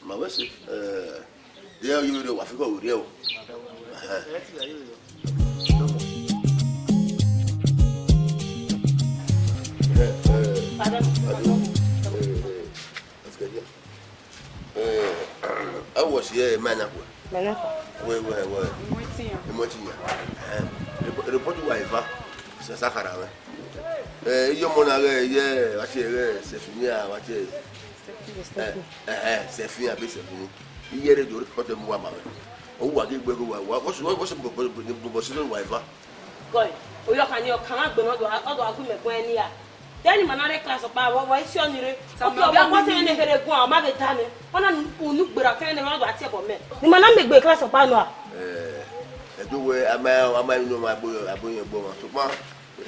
Ma wẹ se, eh, de yo yo wa fi ko wo de o. Ẹhẹn. Ẹ ti ya yo yo. Dọmọ. Eh, eh, Pardon. Pardon. Eh, eh, let's get here. Eh, a wọ si, eh, ma na kue. Ma na kue. Wẹ, wẹ, wẹ. Imọtiyan. Imọtiyan. Eh, report, report wa eva. Sa, sa khara mwẹ. Eh, iye ọmọ na ghẹ, iye, wa tie ghẹ, Sefinia, wa tie. Eh, eh, eh, Sefin, abi Sefini. Iye re do report mu wa ma mwẹ. O wa ghi gbe ghe wa, wa, what's, what's, what's, what's, what's, what's, wa eva. Gọe, oyọkhan ni ọkan gha gbe ne ọ do, ọ do gha gu imẹ guan ẹn nia. Then ima na rre class ọkpa, wẹ, wẹ, isi ọni rre. Oke, ọ wa guan tẹn ne kherhe guan, ọ ma vbe da nẹ. Ọ na unu gberra tẹn ne ọ do gha tie ẹbọ mẹ. Ne ima na miẹn egbe class ọkpa nọ a? Eh, ẹdẹ wẹ, a ma, a ma inu ma gbe, a gbe yẹn gbe ọmwa. Sokpan,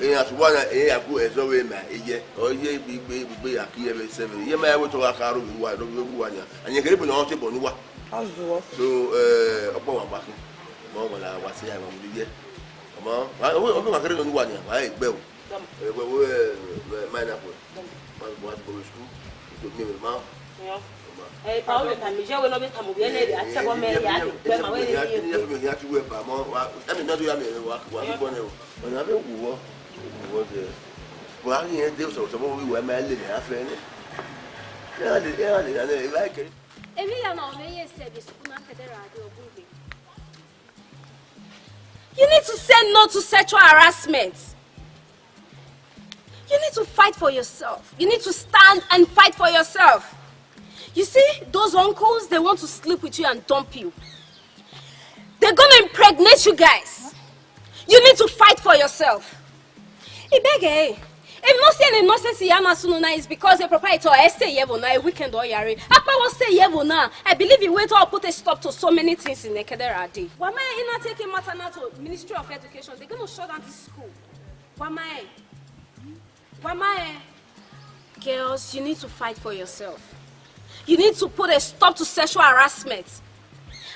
eyan suwa na, eyan ya gu ẹzọ vbe ma, eye, ọ ye igbe, igbe, igbe ya ki ẹvbe sẹ vbe. Iye ma ya wẹ otọ gha kha ro vbe uwa, ro vbe uwa nia. A yẹn kherhe bu ne ọ te bọ ne uwa. Ọ zuọ. So, eh, ọkpa wa gba khin. Ọmọ, wa la, wa sẹ ya, wa mu ye. Ọmọ, wa, ọ, ọ, wa kherhe nọ ne uwa nia, wa gbe o. Dọmọ. Eh, wẹ, wẹ, eh, ma na kue. Dọmọ. Ma, wa go to school. To me, ma. Yo. Ma. Eh, Paul, ka mi je wẹ ne ọ vbe tama ovbi ẹre ne a tie ẹbọ mẹ, ya de gbe ma wẹ ne ye. Ya, ya, ya, ya, wa, wa, ẹ mi na do ya mẹ, wa, wa, yo, bọ nẹ o. Ọna vbe wu wọ, wu wọ de. Wa ghi rẹn de sọmọ, sọmọ vbe wẹ ma lele a fẹ nẹ. Ẹ gha lele, ẹ gha lele, ẹ gha kẹ. Emwi hia na ọ mwẹ ye sẹ vbe sukulu na kẹdẹ ra de ọgungbe. You need to say no to sexual harassment. You need to fight for yourself. You need to stand and fight for yourself. You see, those uncles, they want to sleep with you and dump you. They're gonna impregnate you guys. You need to fight for yourself. I beg, eh? If not say any nonsense, ya ma sunu na is because a proprietor, I stay here for now, a weekend or yare. Akpa will stay here for now. I believe he went to put a stop to so many things in Ekedera day. Why am I not taking matter now to Ministry of Education? They're gonna shut down this school. Why am I? Why am I? Girls, you need to fight for yourself. You need to put a stop to sexual harassment.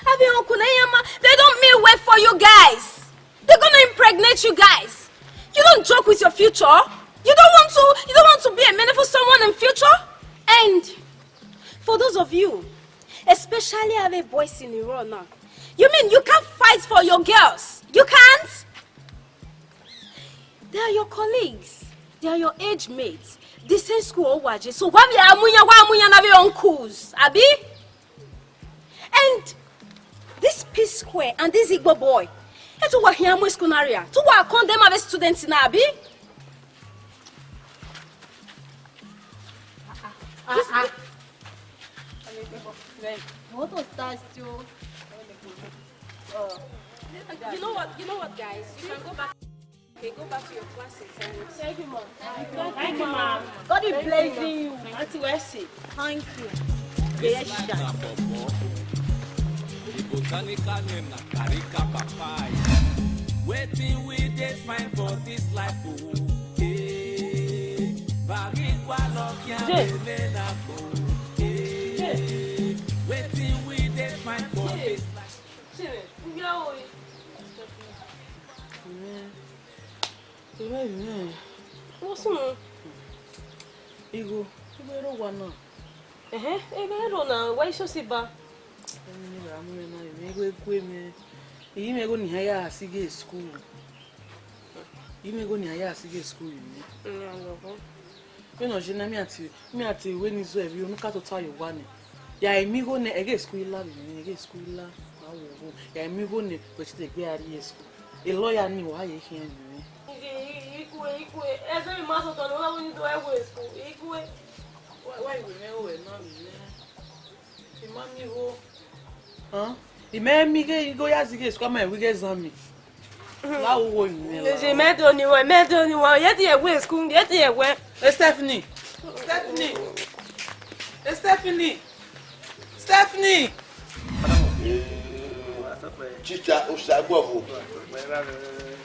Abi uncle Eyama, they don't mean well for you guys. They're gonna impregnate you guys. You don't joke with your future. You don't want to, you don't want to be a meaningful someone in future. And for those of you, especially other boys in Iran now, you mean you can't fight for your girls? You can't? They are your colleagues. They are your age mates. The same school, Owaje. So why we are Amunya, why Amunya na be uncles? Abi? And this P Square and this Igbo boy, e tun wa khian mu school na ria. Tun wa condemn avbe students na, abi? Ah, ah. Motor start still. You know what? You know what, guys? You can go back. Okay, go back to your classes and thank you, mom. Thank you, mom. God is blessing you. Auntie Wesley. Thank you. Yes, sir. The botanical name na Karika Papai. Wetin we dey find for this life, oh? Eh, Barikwa Lokia Jay. Mele na go. Eh, Jay. Wetin we dey find for Jay. This life? Jay, we are all Amen. Amen. What's wrong? Igho, igho ero wa na. Ehe, igho ero na, wa iso si ba. Emi ni ra mu na, emi igho egue mi. Iyi mi igho ni ha ya si ghe school. Iyi mi igho ni ha ya si ghe school yi mi. Mm, I love you. Vbene ọ ye na, mi a te, mi a te wẹ ne I zẹ vbe unu ka tota ye owa nẹ. Ya emi igho nẹ, ẹghẹ school la vbe mwẹ, ẹghẹ school la, wa wo igho. Ya emi igho nẹ, wẹ te gbe a rrie school. E lawyer ni wa ye khian vbe mwẹ. Igue, ẹzẹ emwi ma sọtọ ne ọ gha wẹ ne I do ẹre school. Igue. Wa, wa iwe mwẹ ho ẹre na vbe nẹ. I ma miẹn igho. Hàn? I mẹ miẹn ighe, igho ya zẹ ighe school, a ma wẹ ighe exam. Wa wo wo mwẹ la. Eje, mẹ do ni wẹ, mẹ do ni wẹ. Ye te wẹ school, ye te wẹ. Eh, Stephanie. Stephanie. Eh, Stephanie. Stephanie. Chicha Osagbọvo.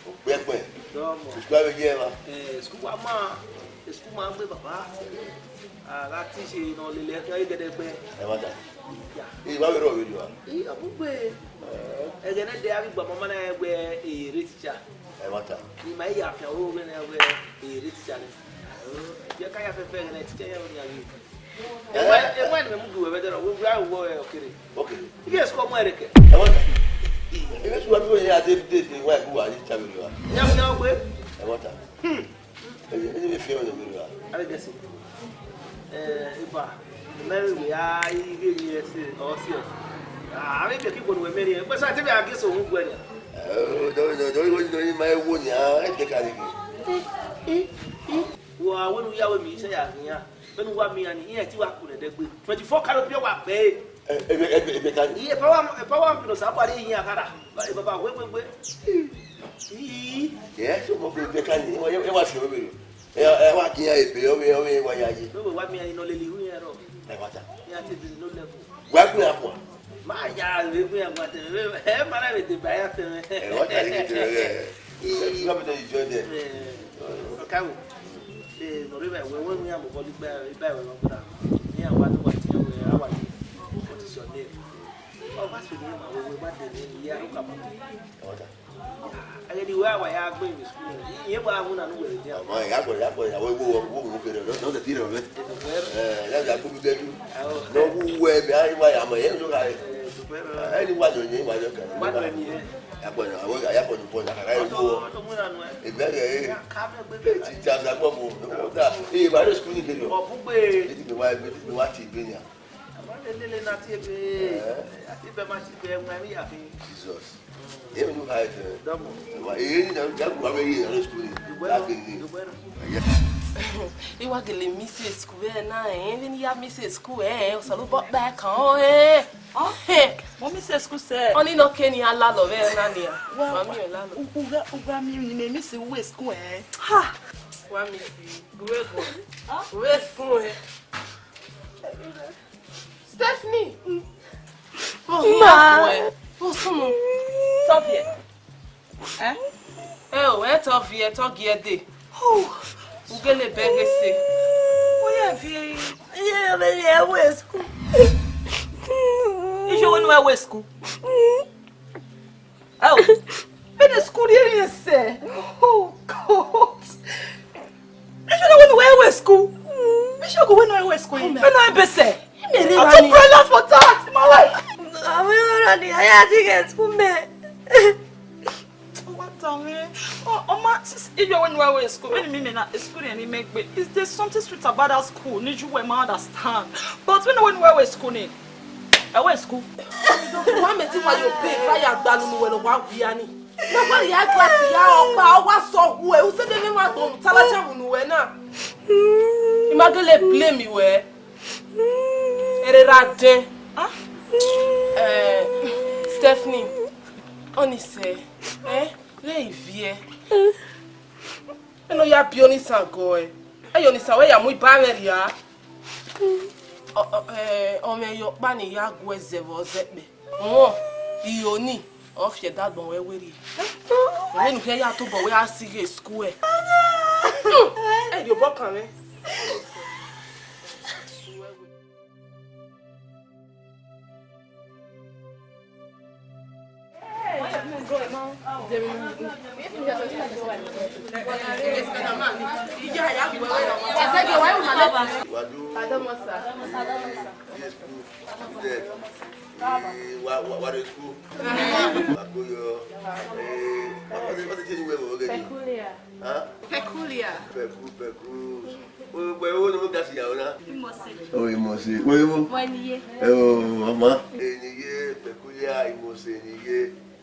Okpẹkpẹ. Dọmọ. Osu avbe ye ẹmwa. Eh, school wa ma, school ma gbe baba. A gha te ise ne ọ lele ẹkẹn gẹdẹgbẹ. Ẹmwata. Ya. Ii, wa vbe rrọọ vberriọ a? Ii, ọ bugbe. Ẹghẹ ne ẹdẹ avbe igbama ma na wẹ ere teacher. Ẹmwata. I ma ya fian oro vbe ne wẹ ere teacher nẹ. Ye ka ya fẹfẹ ẹghẹ ne teacher ya ro nia ghe. Ẹwẹ, ẹwẹ ne mẹ mu gu wẹ vbe ẹdẹrọ, wẹ wẹ a wọ ẹ ọkere. Okay. Iye school mu ẹre kẹ. Ẹmwata. Iye school wa bi wẹ ya de de de wa gu wa yi cha vberriọ a? Ya mu ya gbe. Ẹmwata. Hmm. Eni vbe fian ọyọ vberriọ a? Avbe gẹse. Eh, eba, mẹ vbe a ighe ni ẹse, ọ si ọ. Ah, avbe ebe ke igbo ne uwẹ miẹn rre, but sa te vbe a gẹse ohun guẹ nia. Eh, do, do, do, do, do, ma wo nia, e te ka rre. Wa wẹ ne u ya wẹ mi sẹ ya ghian. Vbene uwa miẹn iran ni, iran ti wa ku nẹ ẹdẹgbe. Twenty-four karo biẹ wa bẹe. Ebe, ebe, ebe ka ni. Iye power, power amp nọ sa bua re iyan kara. Baba, wẹ, wẹ, wẹ. Ii. Yes, ọmọ ko ebe ka ni. E wa, e wa fi ọmọ ebe. E, e wa ki iran ebe, ọmọ, ọmọ wa ya ye. Wẹ, wẹ, wa miẹn iran nọ lele iru iran rọ. Ẹ wa ta. Iran te be no level. Wa kun akwa. Ma ya vbe gu iran guan tẹmwẹ, ẹ ma na vbe deba iran tẹmwẹ. Ẹ, ọ ta ni vbe tẹmwẹ ghẹ. Ẹ, you have to enjoy them. Ẹ, ọkawo. Ẹ, nọ rre vbe wẹ, wẹ iran mobọ ligba, iba ẹvbo nọ gbera. Iran wa do wa tiẹn wẹ, a wa ye competition nẹ. Ọ gha sẹ ne ma wẹ, wẹ gba de ne iye aro ka ma. Ẹ, ọ ta. Ẹghẹ ne I wẹ a wa ya gbe emwi school, I rẹn wa mu na ne uwẹ rre dia. Ọmọ, ya gbọ, ya gbọ, ya wẹ wo, wo, wo, wo kere, no, no, the theory of it. Eh, ya, ya gbogbo gẹju. Aho. No, wo, wo, ẹmwẹ, a, wa ya mọ, ẹ, no, ka, eh, ni wa jọ, ni wa jọ kẹrẹ. Wa jọ ni, eh. Ya gbọ, ya, wo, ya gbọ, ni bọ, ya kara, eh, wo. Ọdọ, ọdọ, mu na nu, eh. Ebe, eh, eh. Ya ka mẹ gbe. Eh, ti, ti, a, gbọ, mo, no, da. Eh, ba de school ni kere o. Ọ bugbe. Eh, ti, mi wa, eh, ti, mi wa ti gbe nia. Ama lele na tie be. Eh. A ti be ma ti be, wa mi ya be. Jesus. Ẹ, unu ha ẹfe. Dọmọ. Wa, e ni na, ja gua me ye na school ni. Dugbe nọ. Dugbe nọ. Yeah. I wa gele miss school vbe na, eh, vbene I ya miss school, eh, Osanobua ọkpa kan, eh. Ah, mo miss school sẹ. Ọni nọ ke ni a lalọ vbe na nia. Wa, wa mi lalọ. U, u gha, u gha miẹn ne I miss uwẹ school, eh. Ha. Wa miss. Gure go. Ah. Uwẹ school, eh. Stephanie. Ma. Osumu. Tọviẹ. Eh? Ẹ o, ẹ tọviẹ, tọgiẹ dee. Oh. U gele bẹghe ẹse. Oya viẹ. Iye, vbe ye wẹ school. Iye, wẹ ne wẹ school. Oh, vbene school rhie emwi ẹse. Oh, God. Ẹ jọ na wẹ ne uwẹ wẹ school. Ẹ jọ ko wẹ ne uwẹ wẹ school. Vbene uwẹ bẹsẹ. I too proud for that in my life. Avbe ọmwa ni, a ya ghi ghe school mẹ. What a man. Oh, oh, ma, since if you went away school, when me na school and me make, is there something sweet about that school? Need you, ma understand. But when, when we were school, ni, I went school. Wa mẹ ti wa yo pay fire gba unu wẹ ne wa wia ni. Na wa ya gba si ya ọkpa, ọ wa sọ hu ẹ, u sẹ de ne wa do talacha unu wẹ na. I ma gele blame wẹ. Ere ra dẹn. Ah. Eh, Stephanie, ọni sẹ, eh, re iviẹ. Eno ya bi onisan gọ ẹ. Ẹ ya onisan wẹ ya mu iba mwẹ rria. Ọ, ọ, eh, ọmwẹ ye ọkpa ni ya gu ẹzẹ vbe ọzẹkpẹ. Rọnmwọ, iyo ni, ọ fi ẹdẹ agbọn wẹ werriẹ. Vbene u khian ya tobọ wẹ a si ghe school ẹ. Ẹ rhie obọ kan mwẹ. Wa do. Yes, good. Good day. Eh, wa, wa, wa dey school. Wa go yo. Eh, what, what, what the thing you wear for again? Peculiar. Huh? Peculiar. Pecu-, pecu-. Oh, but oh, no, that's your, huh? Imose. Oh, Imose. Wait, what? Waniye. Oh, mama. Eniye, peculiar, Imose, Eniye.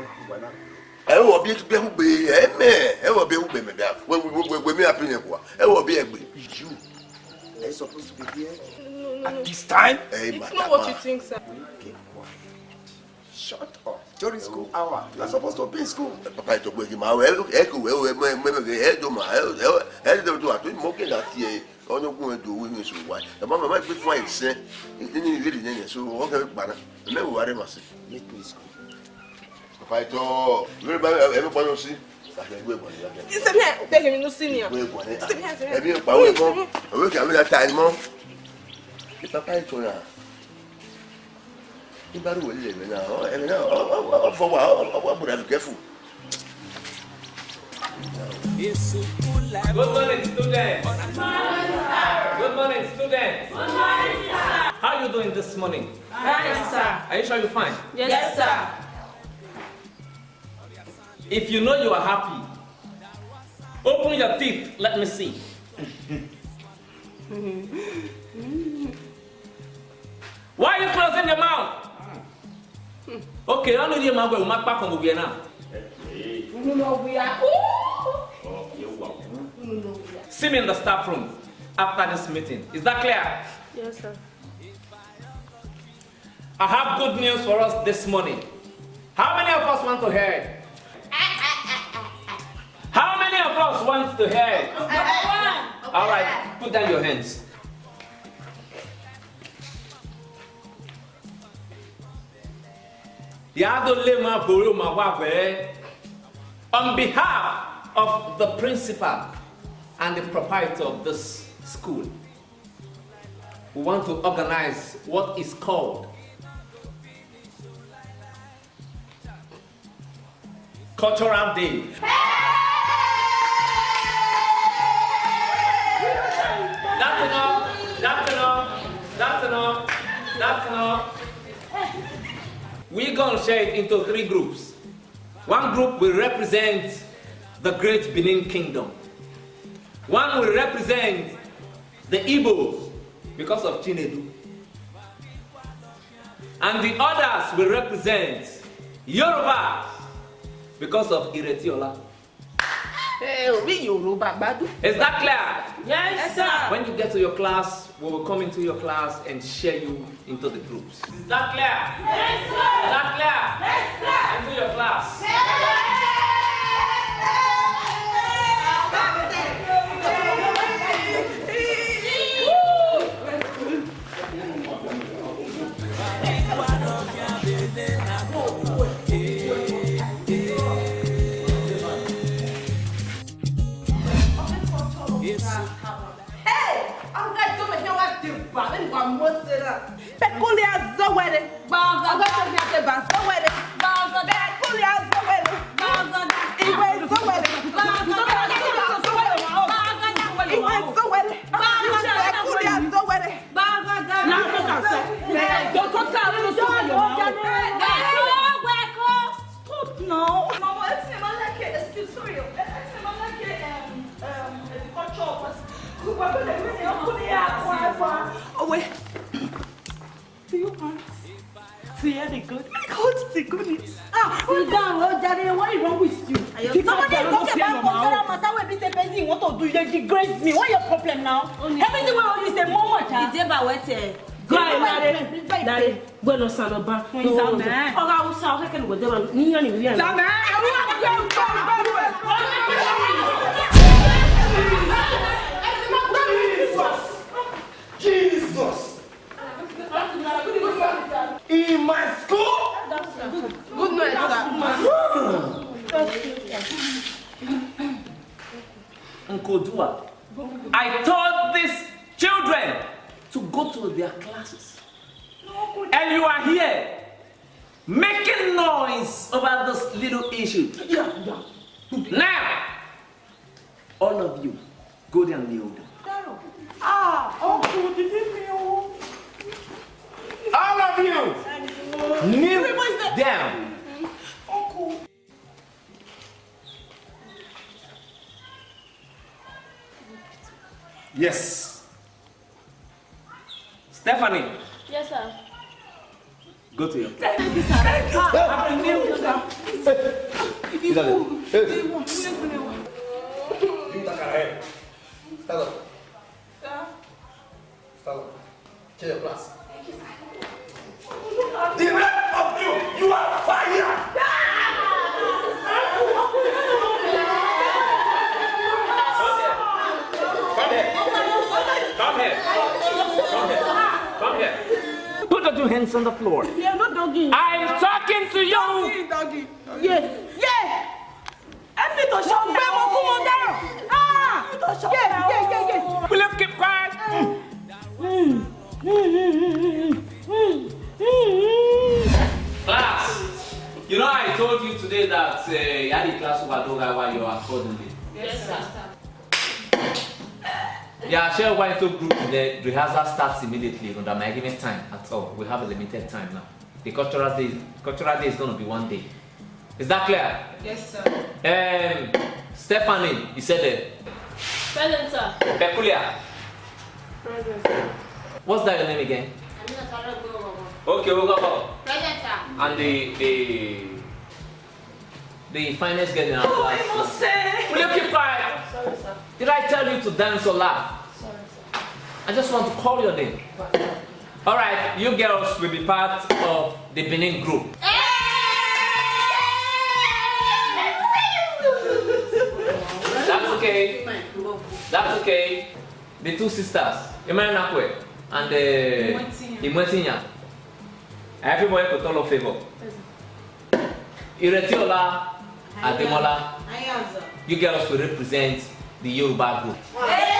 na, wa na. Ẹ wọ bi ẹgbẹ ugbe, ẹ mẹ, ẹ wọ bi ugbe mẹ bia. Wẹ, wẹ, wẹ, wẹ, wẹ mi happy nẹ kua. Ẹ wọ bi ẹgbẹ. You, are you supposed to be here at this time? Ẹ, it's not what you think, sir. Keep quiet. Shut up. During school hour, you are supposed to be in school. Papa, ẹ tọgbọ ẹgẹ ma, ẹ, ẹ kẹ wẹ, ẹ, mẹ, mẹ, mẹ, ẹ do ma, ẹ, ẹ, ẹ do do atu, mo ke na tie, ọnọgun ẹ do wẹ mi so wa. Ẹ ma, ma, ma gbe fine sẹ, ni ni really nẹ, so, ọ kẹ gba na. Mẹ wo wa re ma se. Meet me in school. Papa, ẹ tọ, wẹ ba, ẹ, ẹ, ẹ, pa yọ si. Same here, beg him, no senior. Wẹ guan nẹ. Same here, same here. Ẹ bi pa wẹ mọ. Ẹ wẹ kẹ, ẹ wẹ ta ni mọ. Ẹ papa, ẹ tọ ya. Ẹ ba ru wẹ lele ẹmwẹ na, ọ, ẹmwẹ na, ọ, ọ, ọ, ọ fọ wa, ọ, ọ, ọ, brother, be careful. Good morning, students. Good morning, students. Good morning, sir. How you doing this morning? Fine, sir. Are you sure you're fine? Yes, sir. If you know you are happy, open your teeth, let me see. Why are you closing your mouth? Okay, I know you, my boy, my back on the now. Unu no wia. Unu no wia. See me in the staff room after this meeting. Is that clear? Yes, sir. I have good news for us this morning. How many of us want to hear it? How many of us want to hear it? All right, put down your hands. Ya do le ma boro ma wa wẹ, on behalf of the principal and the proprietor of this school, we want to organize what is called Cultural Day. That's enough. That's enough. That's enough. That's enough. We gonna share it into three groups. One group will represent the great Benin Kingdom. One will represent the Igbos because of Chinedu. And the others will represent Yoruba because of Iretiola. Hey, we Yoruba, Badu. Is that clear? Yes, sir. When you get to your class, we will come into your class and share you into the groups. Is that clear? Yes, sir. Is that clear? Yes, sir. Into your class. Yes, sir. Peculiar Zowere. Bagada. Ọgọdọ ni a te ba Zowere. Bagada. Peculiar Zowere. Bagada. Iwe Zowere. Bagada. Iwe Zowere. Bagada. Peculiar Zowere. Bagada. Now, look at that. Don't come to our room, Zowere. Stop now. Mama, ẹ ti ma like it. Excuse, sorry. Ẹ ti ma like it, um, um, the culture of us. Oh, wait. Do you want to hear the good? My God, the goodness. Ah, sit down, oh, jare, what is wrong with you? Somebody talk about cultural matter wey be say person want to do, you dey disgrace me. What your problem now? Everything wey you say, mama, ja. Ìjẹba wẹ tẹ. Go ahead, Dare. Dare. Gbẹnọ Osanọba. Osanọba. Ọgha Hausa, ọ kẹkẹ ne uwẹ dẹ ma, ne iran ni vbiẹ. Osanọba. Jesus! In my school? Good night, sir. Nkodua, I told these children to go to their classes. And you are here making noise over this little issue. Yeah, yeah. Now, all of you, go there and kneel down. Ah, uncle, did you mean? All of you, kneel down. Uncle. Yes. Stephanie. Yes, sir. Go to your place. Thank you, sir. Thank you, sir. Hey. You take her head. Stand up. Sir. Stand up. Change your class. The rest of you, you are fired! Come here. Come here. Come here. Come here. Come here. Put your two hands on the floor. I'm talking to you. Doggy, doggy. Yeah, yeah. Ẹ fi to ṣọgbẹ́ mọ kú mọ dáràn. Ah! Ẹ fi to ṣọgbẹ́. Yeah, yeah, yeah, yeah. Will you keep quiet? Class, you know I told you today that uh, you had a class over Doga while you are accordingly. Yes, sir. Yeah, share one two group today. Rehearsal starts immediately. We don't have time at all. We have a limited time now. The cultural day, cultural day is going to be one day. Is that clear? Yes, sir. Um, Stephanie, you said that. Present, sir. Peculiar. Present, sir. What's that your name again? Amina Sarah Gbowowo. Okay, we'll go. Present, sir. And the the the finest girl in our class. Will you keep quiet? Sorry, sir. Did I tell you to dance or laugh? Sorry, sir. I just want to call your name. All right, you girls will be part of the Benin group. That's okay. That's okay. The two sisters, Emmanuel Nakwe and uh, Imwetinya. Everybody put all of favor. Iretiola Ademola, you girls will represent the Yoruba group. Hey!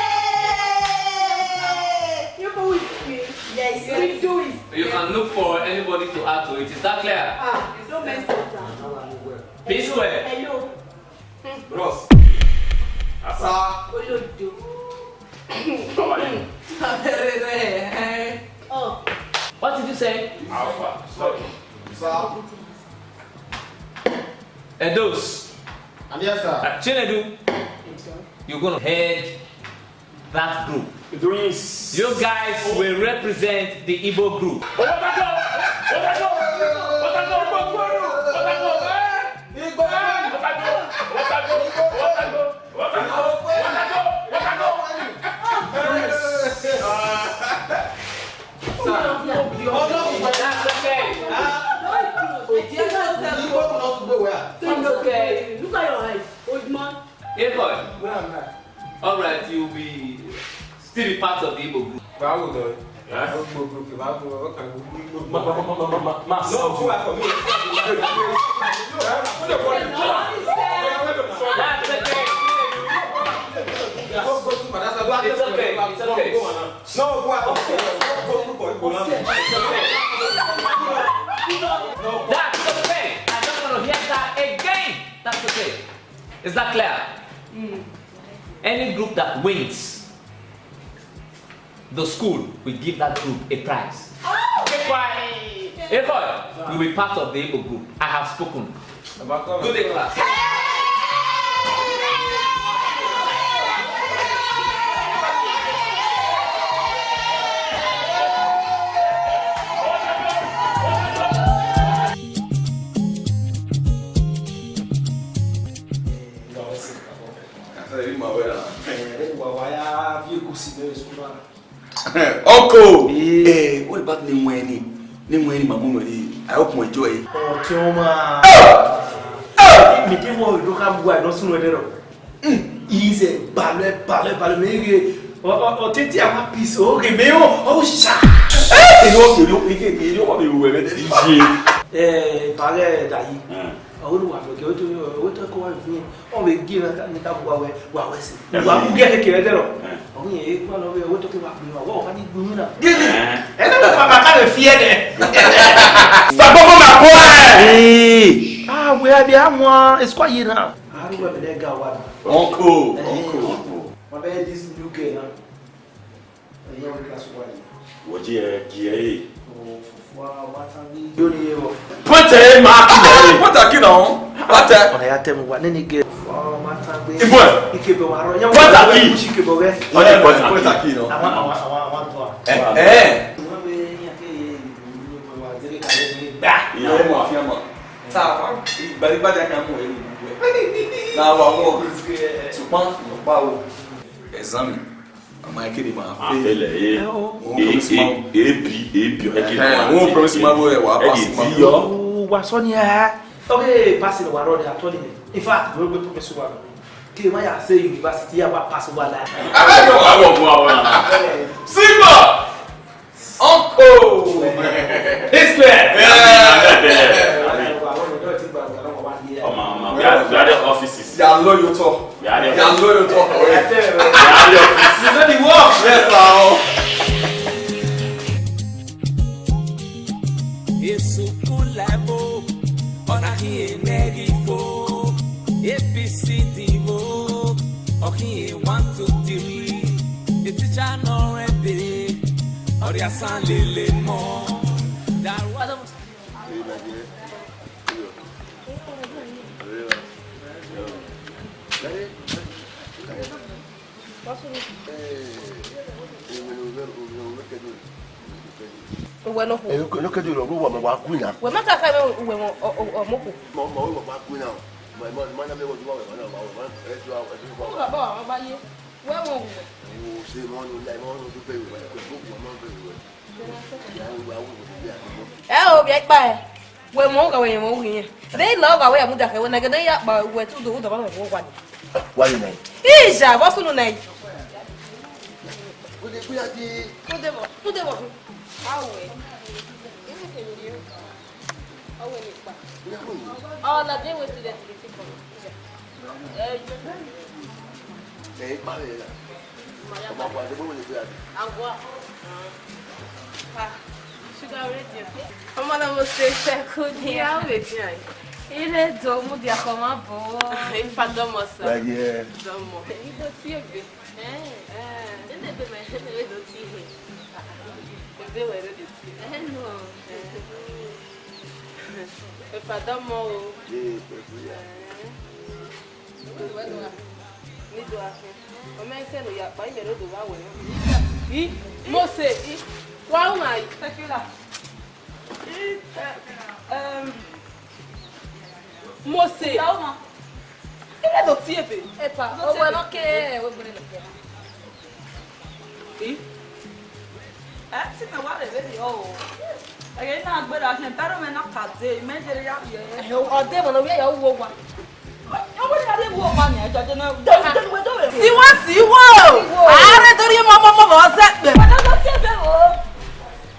You go with me. Yes, we do it. You can look for anybody to add to it. Is that clear? Ah, don't mess up, sir. P square. Hello. Bros. Asa. Olodo. How are you? Oh. What did you say? Alpha. Sorry. Sir. Edos. I'm here, sir. Uh, Chinedu, you're gonna head that group. Idris. You guys will represent the Igbo group. That's okay. That's okay. Look at your eyes, old man. Hey, boy. Where am I? All right, you'll be still be part of the Igbo group. Báwo lọ? Huh? Igbo group, báwo, what kind of Igbo group? Ma, ma, ma, ma, ma, ma, ma, ma, no, who are for me? That's okay. It's okay. It's okay. No, who are for me? That's okay. I don't want to hear that again. That's okay. Is that clear? Any group that wins, the school will give that group a prize. Ekhọe, we will be part of the Igbo group. I have spoken. Good day, class. Uncle! Eh, what about ni wẹn ni? Ni wẹn ni ma mu ni? I hope you enjoy. Ọtẹn ọma. Mi de wọ do ka bu a nọ sunu ẹdẹ rọ. Ize balẹ balẹ balẹ me ghe. Ọ titi a ma peace o ghe me o o sha. Ero ero eke ero wa me wẹ me de. Iye. Eh, balẹ da yi. Ọ wẹ wa fẹ ke o to o to ko wa fi. Ọ vbe gie na ni ka wa wẹ wa wẹ si. Wa mu gie ke ke ẹdẹ rọ. Ọ ni e ku lọ vbe o to ko wa gbe wa wa ni gbe na. Gini? Ẹ na papa ka le fi ẹdẹ. Sagbogbo ma kua ẹ. Ah, we abi a wan esquire na. Aru wẹ bẹdẹ ga wa na. Uncle, uncle, uncle. Ma bẹ this new girl na. Ẹyin ọmọ class wa yi. Wọ ji ẹ gi ẹ. Point ẹ ma ki na. Point ẹ ki na. Point ẹ. Ọna ya tẹ mu wa nene girl. Ibọ. Ikebe wa rọ. Point ẹ ki. Ikebe rẹ. Point ẹ ki na. Àwọn àwọn àwọn àwọn tó a. Ẹ ẹ. Ìyá ẹ mọ̀ àfihàn mọ̀. Tá a bá ìgbàlígbàjà kan mú ẹ̀rù gbogbo ẹ̀. Náà wà wọ́n ṣùgbọ́n ọ̀pá o. Exam. Ọmọ ẹ kéde máa fẹ́. Àfẹlẹ̀ yé. Òun kò sí máa wò. Ebi ebi ọ̀hẹ́ kéde máa. Òun promise máa wò ẹ̀ wà á pass máa wò. Wa sọ ni ẹ. Okay, pass ni wa rọ ni atọ ni. In fact, we we promise wa. Kí ẹ má yà ṣe university yà wá pass wa la. Ẹ bẹ́ẹ̀ ni wà á wọ̀ fún wa wọ̀ náà. Simba! Uncle! This way! Yeah! Ọmọ, ọmọ, we are, we are the offices. They are loyal talk. We are the They are loyal talk. We are the offices. You know the work. Yes, sir. Esuku level, ọna hi enẹghi fo, A B C D vo, ọ hi one, two, three, the teacher nọ rẹn de, ọ rhie asan lele mọ. That was Uwẹ nọ khuo. Ẹ, nọ kẹdẹ rọ, wa ma wa ku na. Wẹ ma ka kha mwẹ uwẹ mọ, ọ, ọ, ọ, mọ khuo. Ma, ma, wa ma ku na. Ma, ma, ma na mẹ wọ ju wa wẹ, ma na ma wẹ, ma, ẹ ju wa, ẹ ju wa. Ọ baba wa ba ye. Wẹ mọ uwẹ. O se mọ nu la, mọ nu du bẹ wẹ, ko bu wa ma bẹ wẹ. Ya wa wu wẹ ya. Ẹ o, bia ikpa ẹ. Wẹ mọ gha wẹ yẹn mọ wu yẹn. Rei la ọ gha wẹ ya mudia khẹ wẹ na, gẹdẹ ya kpa wẹ te udo, udo ma wẹ wa ni. Wa ni nai. Ija, vbọ sunu nai? Ude ku ya di. Ude vbọ, ude vbọ. Awe. Ẹ wẹ ni kpa. Ọ na de wẹ ti rẹ ti fi kọ. Ija. Ẹ, ẹ, ikpa vbe ra. Ọmọ akwa, ẹgbẹ́ wo lè gbé àdé? Agua. Ah, sugar already. Ọmọ náà mo ṣe fẹ́ kú ni. Ìyá ò lè dín àyè. Ilé ìdò mú di akọ máa bọ̀ ọ́. Ifá dọ́mọ sọ. Láyé ẹ. Dọ́mọ. Èyí tó tí ègbè. Ẹ ẹ. Ilé ìgbé mẹ́, ilé ìdò tí ègbè. Ègbé wẹ̀ ló dé tí. Ẹ nù. Ifá dọ́mọ o. Yé, pẹ̀lú yà. Ẹ. Ni do afi. Ọ ma sẹ ne ya kpa, imẹ rre do vbe awẹ na. I, Mose, i, wa u ma yi. Tequila. I, eh, em, Mose. Ya u ma. Ire do tie ebe. Epa, owẹ nọ ke, owẹ gbere nọ ke. I? Ẹ ti mẹ wa rre vberriọ o. Ẹghẹ na gberra khian, te aro mwẹ na ka dee, imẹ jere ya rrie. Ẹhẹ, ọ de mọ ne ọ vbe ya wu owa. Ọ wẹ ya rrie wu owa nian, jọjọ na, de, de, de, de, de. Siwa, siwa o. Siwa o. A rre do rhie mọ, mọ, mọ, mọ, ọ zẹ kpẹ. Wa da, wa tie ebe o.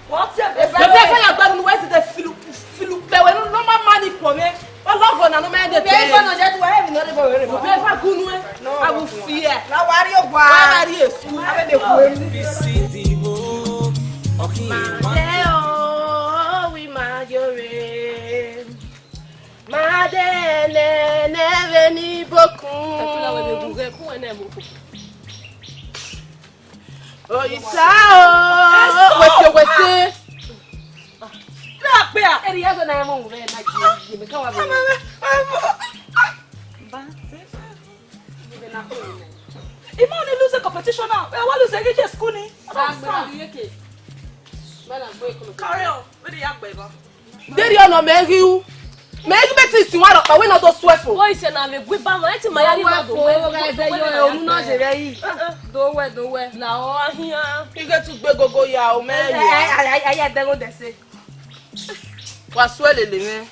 Wa tie ebe. Ebe fẹ ya gba nu wẹ si de filu. Filu kpẹ wẹ ne ọ ma ma ni kpọ mwẹ. Ọlọghọ na ne ọ ma de. Ebe fẹ nọ je tu wa, emwi ne ọ rre bọ rre. Ebe fẹ gunu ẹ. I will fear. Na wa rrie owa. Wa rrie esu. Ave de ku emu. B C D O. Ma de o, wi ma yore. Ma de ne ne vbe ni bokun. Oisa o, wese wese. Eri ya zo na mo vbe na ji, me ka wa vbe. Ba. Ima ni lose competition now. Ẹ wa lose ghi je school ni. Carry on. Where the yagbe ba? Deri ọnọ mẹ ghi u. Mẹ ghi beti si wa rọkpa, wẹ na do suẹ fo. Boy, sẹ na vbe gui ba ma, ẹ ti ma ya ni ma do wẹ. Wẹ fo, wẹ fo, wẹ fo, wẹ fo, unu na je vbe yi. Do wẹ, do wẹ. La ọ ahian. Ighe tu gbe gogo ya o, mẹ ya. Aye, aye, aye, aye, dẹgho dẹse. Wa suẹ lele mwẹ.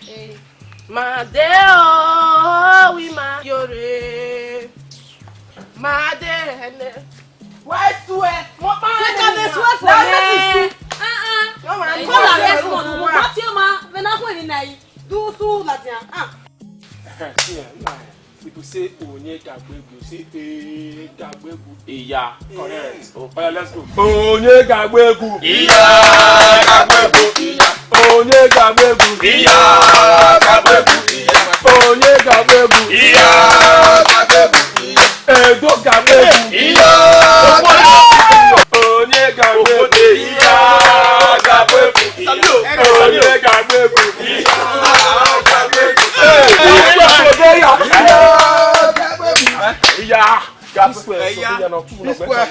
Ma de o, wi ma yore. Ma de ẹnẹ. Wa suẹ, mo pa. Wẹ ka vbe suẹ fo nẹ. Ah, ah. Kọ la vbe suẹ, mo ti ma, vbe na khuẹ ni na yi. Du su ladian. Ah. People say, Onye ga gbe gu, say, eh, ga gbe gu. Iya. Correct. Oh, yeah, let's go. Onye ga gbe gu. Iya, ga gbe gu. Iya. Onye ga gbe gu. Iya, ga gbe gu. Iya. Onye ga gbe gu. Iya, ga gbe gu. Iya. Edo ga gbe gu. Iya. Onye ga gbe gu. Iya, ga gbe gu. Onye ga gbe gu. Iya. Iya. P Square, so we are not two, P Square.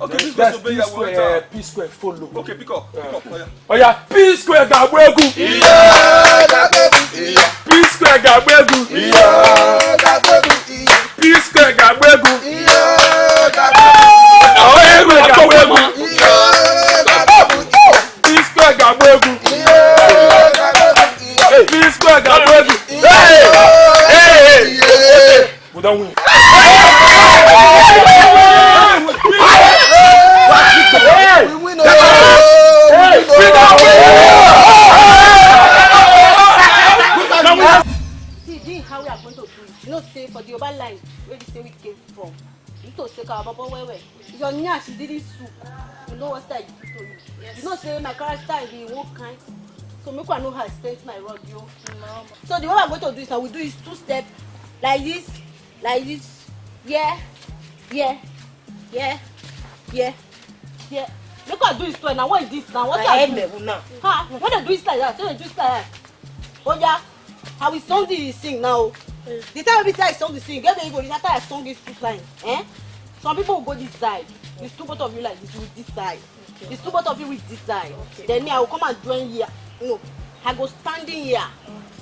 Okay, P Square, so we are P Square, eh, P Square follow. Okay, pick up, pick up. Oh yeah, P Square ga gbe gu. Iya, ga gbe gu. Iya. P Square ga gbe gu. Iya, ga gbe gu. Iya. P Square ga gbe gu. Iya, ga gbe gu. Oh, P Square ga gbe gu. Iya, ga gbe gu. P Square ga gbe gu. Iya, ga gbe gu. P Square ga gbe gu. Hey! Hey! We don win. We win. We win. See, this how we are going to do it. You know, say for the Yoruba line, where they say we came from. You to say, our bobo, where, where? Your nyash didn't soup. You know what style you put on you. Yes. You know, say my character is the one kind. So make I know how I sense my rod, yo. No. So the way I'm going to do is now we do is two step, like this, like this. Yeah, yeah, yeah, yeah, yeah. Make I do this one now. What is this now? What I am do now. Ha? When they do it like that, when they do it like that. Oh yeah, I will song the sing now. The time we say I song the sing, get the ego. After I song this two times, eh? Some people will go this side. It's two both of you like this with this side. It's two both of you with this side. Okay. Then me, I will come and join here. No, I go standing here.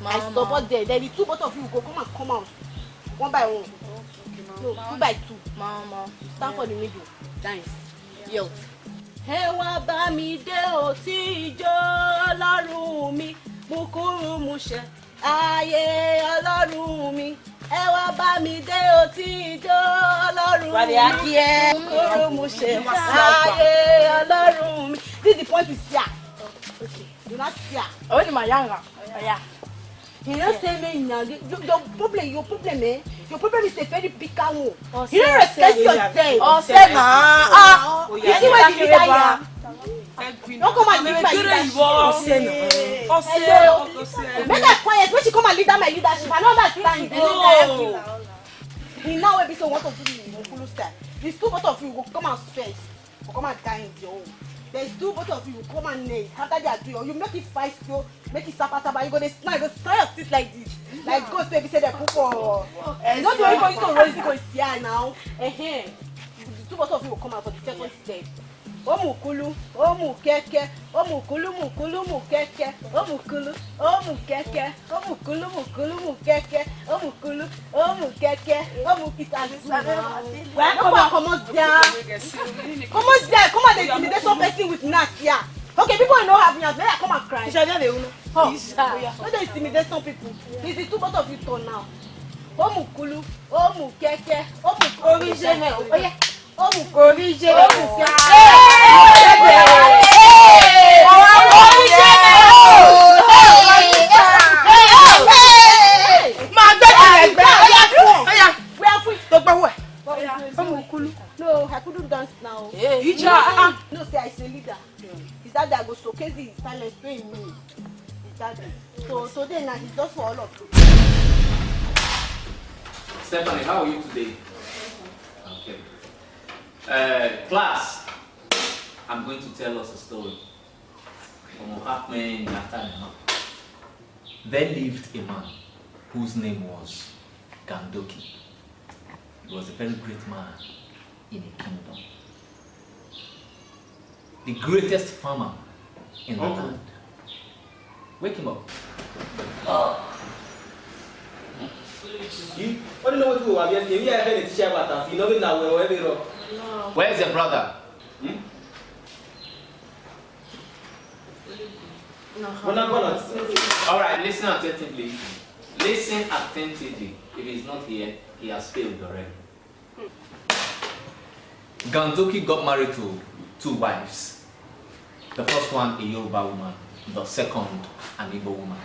I support them. Then the two both of you go come and come out one by one. Okay, no, two by two. Mama. Stand for the middle. Dance. Yo. Ẹ wá bá mi dé òtí ijó Ọlọ́run mi, mùkúrú mùṣẹ. Ayé Ọlọ́run mi, ẹ wá bá mi dé òtí ijó Ọlọ́run mi. Wàlẹ̀ á kí ẹ. Mùkúrú mùṣẹ. Ayé Ọlọ́run mi. This is the point is here. Okay. You not here. Oh, ni ma yanga. Yeah. You know say me now. Your, your problem, your problem, eh? Your problem is a very bigger one. You don't respect yourself. Ọsẹ na. Ah, you see why the leader here? No come and lead my leadership. Ọsẹ na. Ọsẹ, ọsẹ. Make her quiet. When she come and lead that my leadership, I don't understand. No. He now will be so want to do me Mukulu style. These two both of you go come and stress. Go come and die in your own. There's two both of you go come and neigh. After they are doing, you make it fight, you make it sapa sapa. You go dey smile, you go smile your teeth like this. Like ghost baby say they put for. No be only for you to raise go here now. Eh eh. The two both of you will come out for the second step. Omukulu, omukeke, omukulu, mukulu, mukeke, omukulu, omukeke, omukulu, mukulu, mukeke, omukulu, omukeke, omukita. Well, come on, come on there. Come on there, come on, dey intimidate some person with knife here. Okay, people who no have knife, may I come and cry? Oh, no dey intimidate some people. It's the two both of you turn now. Omukulu, omukeke, omukulu. Oh yeah. Omukorijẹ. Ma gbẹ kẹrẹ gbẹ. Oya, oya. Where are we? To gba wẹ. Omukulu. No, I couldn't dance now. Ija, ah, ah. No, say I say leader. Is that day I go So Kezi is silent, pain me. Is that it? So today now is just for all of you. Stephanie, how are you today? Okay. Uh, class, I'm going to tell us a story. From what happened after the night. There lived a man whose name was Gandoki. He was a very great man in a kingdom. The greatest farmer in the Uncle. Land. Wake him up. You only know what we have here. We have any teacher about us. You know, we now, we have. Where's your brother? Hmm? All right, listen attentively. Listen attentively. If he's not here, he has failed already. Gandoki got married to two wives. The first one, a Yoruba woman, the second, an Igbo woman.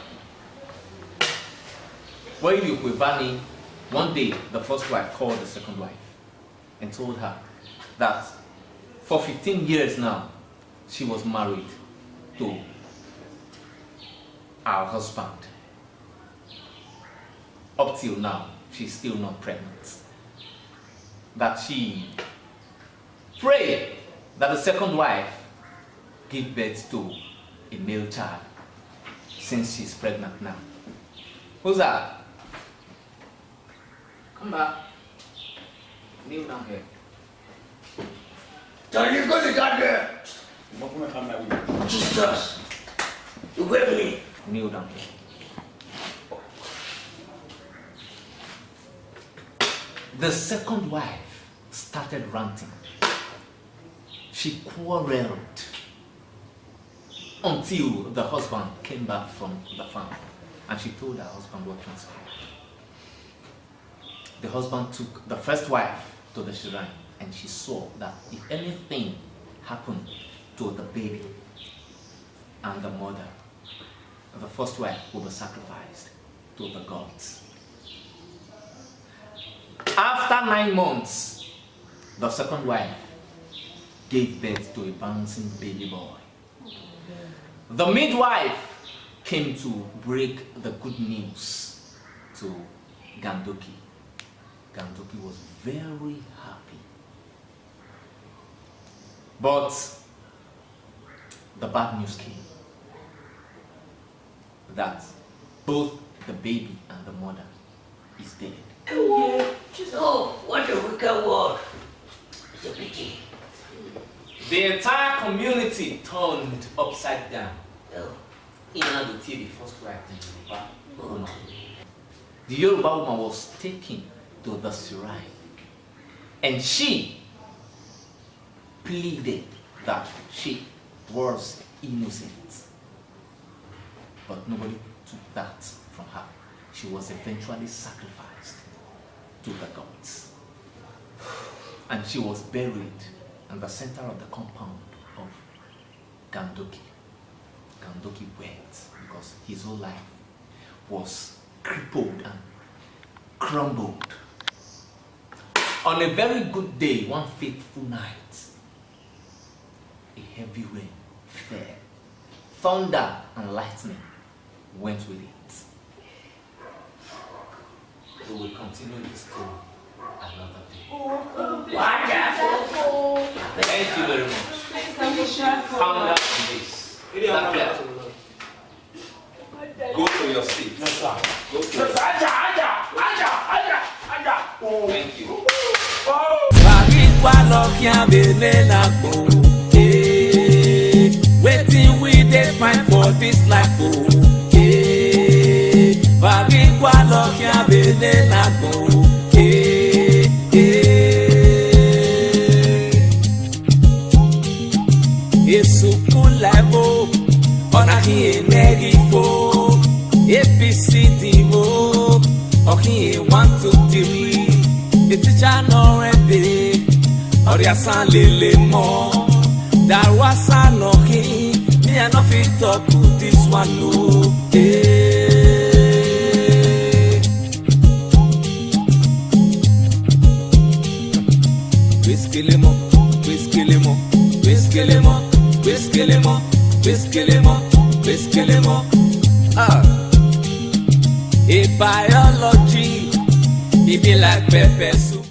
When you were Vani, one day the first wife called the second wife and told her that for fifteen years now, she was married to her husband. Up till now, she's still not pregnant. That she pray that the second wife give birth to a male child since she's pregnant now. Who's that? Come back. Kneel down here. Tell you go to God there. Jesus. You with me? Kneel down here. The second wife started ranting. She quarreled until the husband came back from the farm and she told her husband what transpired. The husband took the first wife to the shrine and she swore that if anything happened to the baby and the mother, the first wife will be sacrificed to the gods. After nine months, the second wife gave birth to a bouncing baby boy. The midwife came to break the good news to Gandoki. Gandoki was very happy. But the bad news came that both the baby and the mother is dead. Oh, what a wicked world. It's a pity. The entire community turned upside down. Oh. In order to the first wife, the Yoruba woman. The Yoruba woman was taken to the shrine, and she pleaded that she was innocent. But nobody took that from her. She was eventually sacrificed to the gods. And she was buried in the center of the compound of Gandoki. Gandoki wept because his whole life was crippled and crumbled. On a very good day, one fateful night, a heavy rain fell. Thunder and lightning went with it. We will continue this story another day. Wonderful. Thank you very much. Calm down, please. Sit down. Go to your seat. Yes, sir. Go to your seat. Aja, aja, aja, aja, aja. Thank you. Vbe a ghi gua lọ khian vbe nene agbọn? Eh, wetin we dey find for this life o? Eh, vbe a ghi gua lọ khian vbe nene agbọn? Eh, eh. Esukun life o, ọ na khin enẹ ghi fo. A B C D o, ọ khin one, two, three. A teacher nọ rẹn ebe, ọ rhie asan lele mọ. Daru asan nọ khin, me I no fit talk to this one o. Eh. Kweskelemo, kweskelemo, kweskelemo, kweskelemo. Biskelemo, biskelemo. Ah. A biology, e be like pepper soup.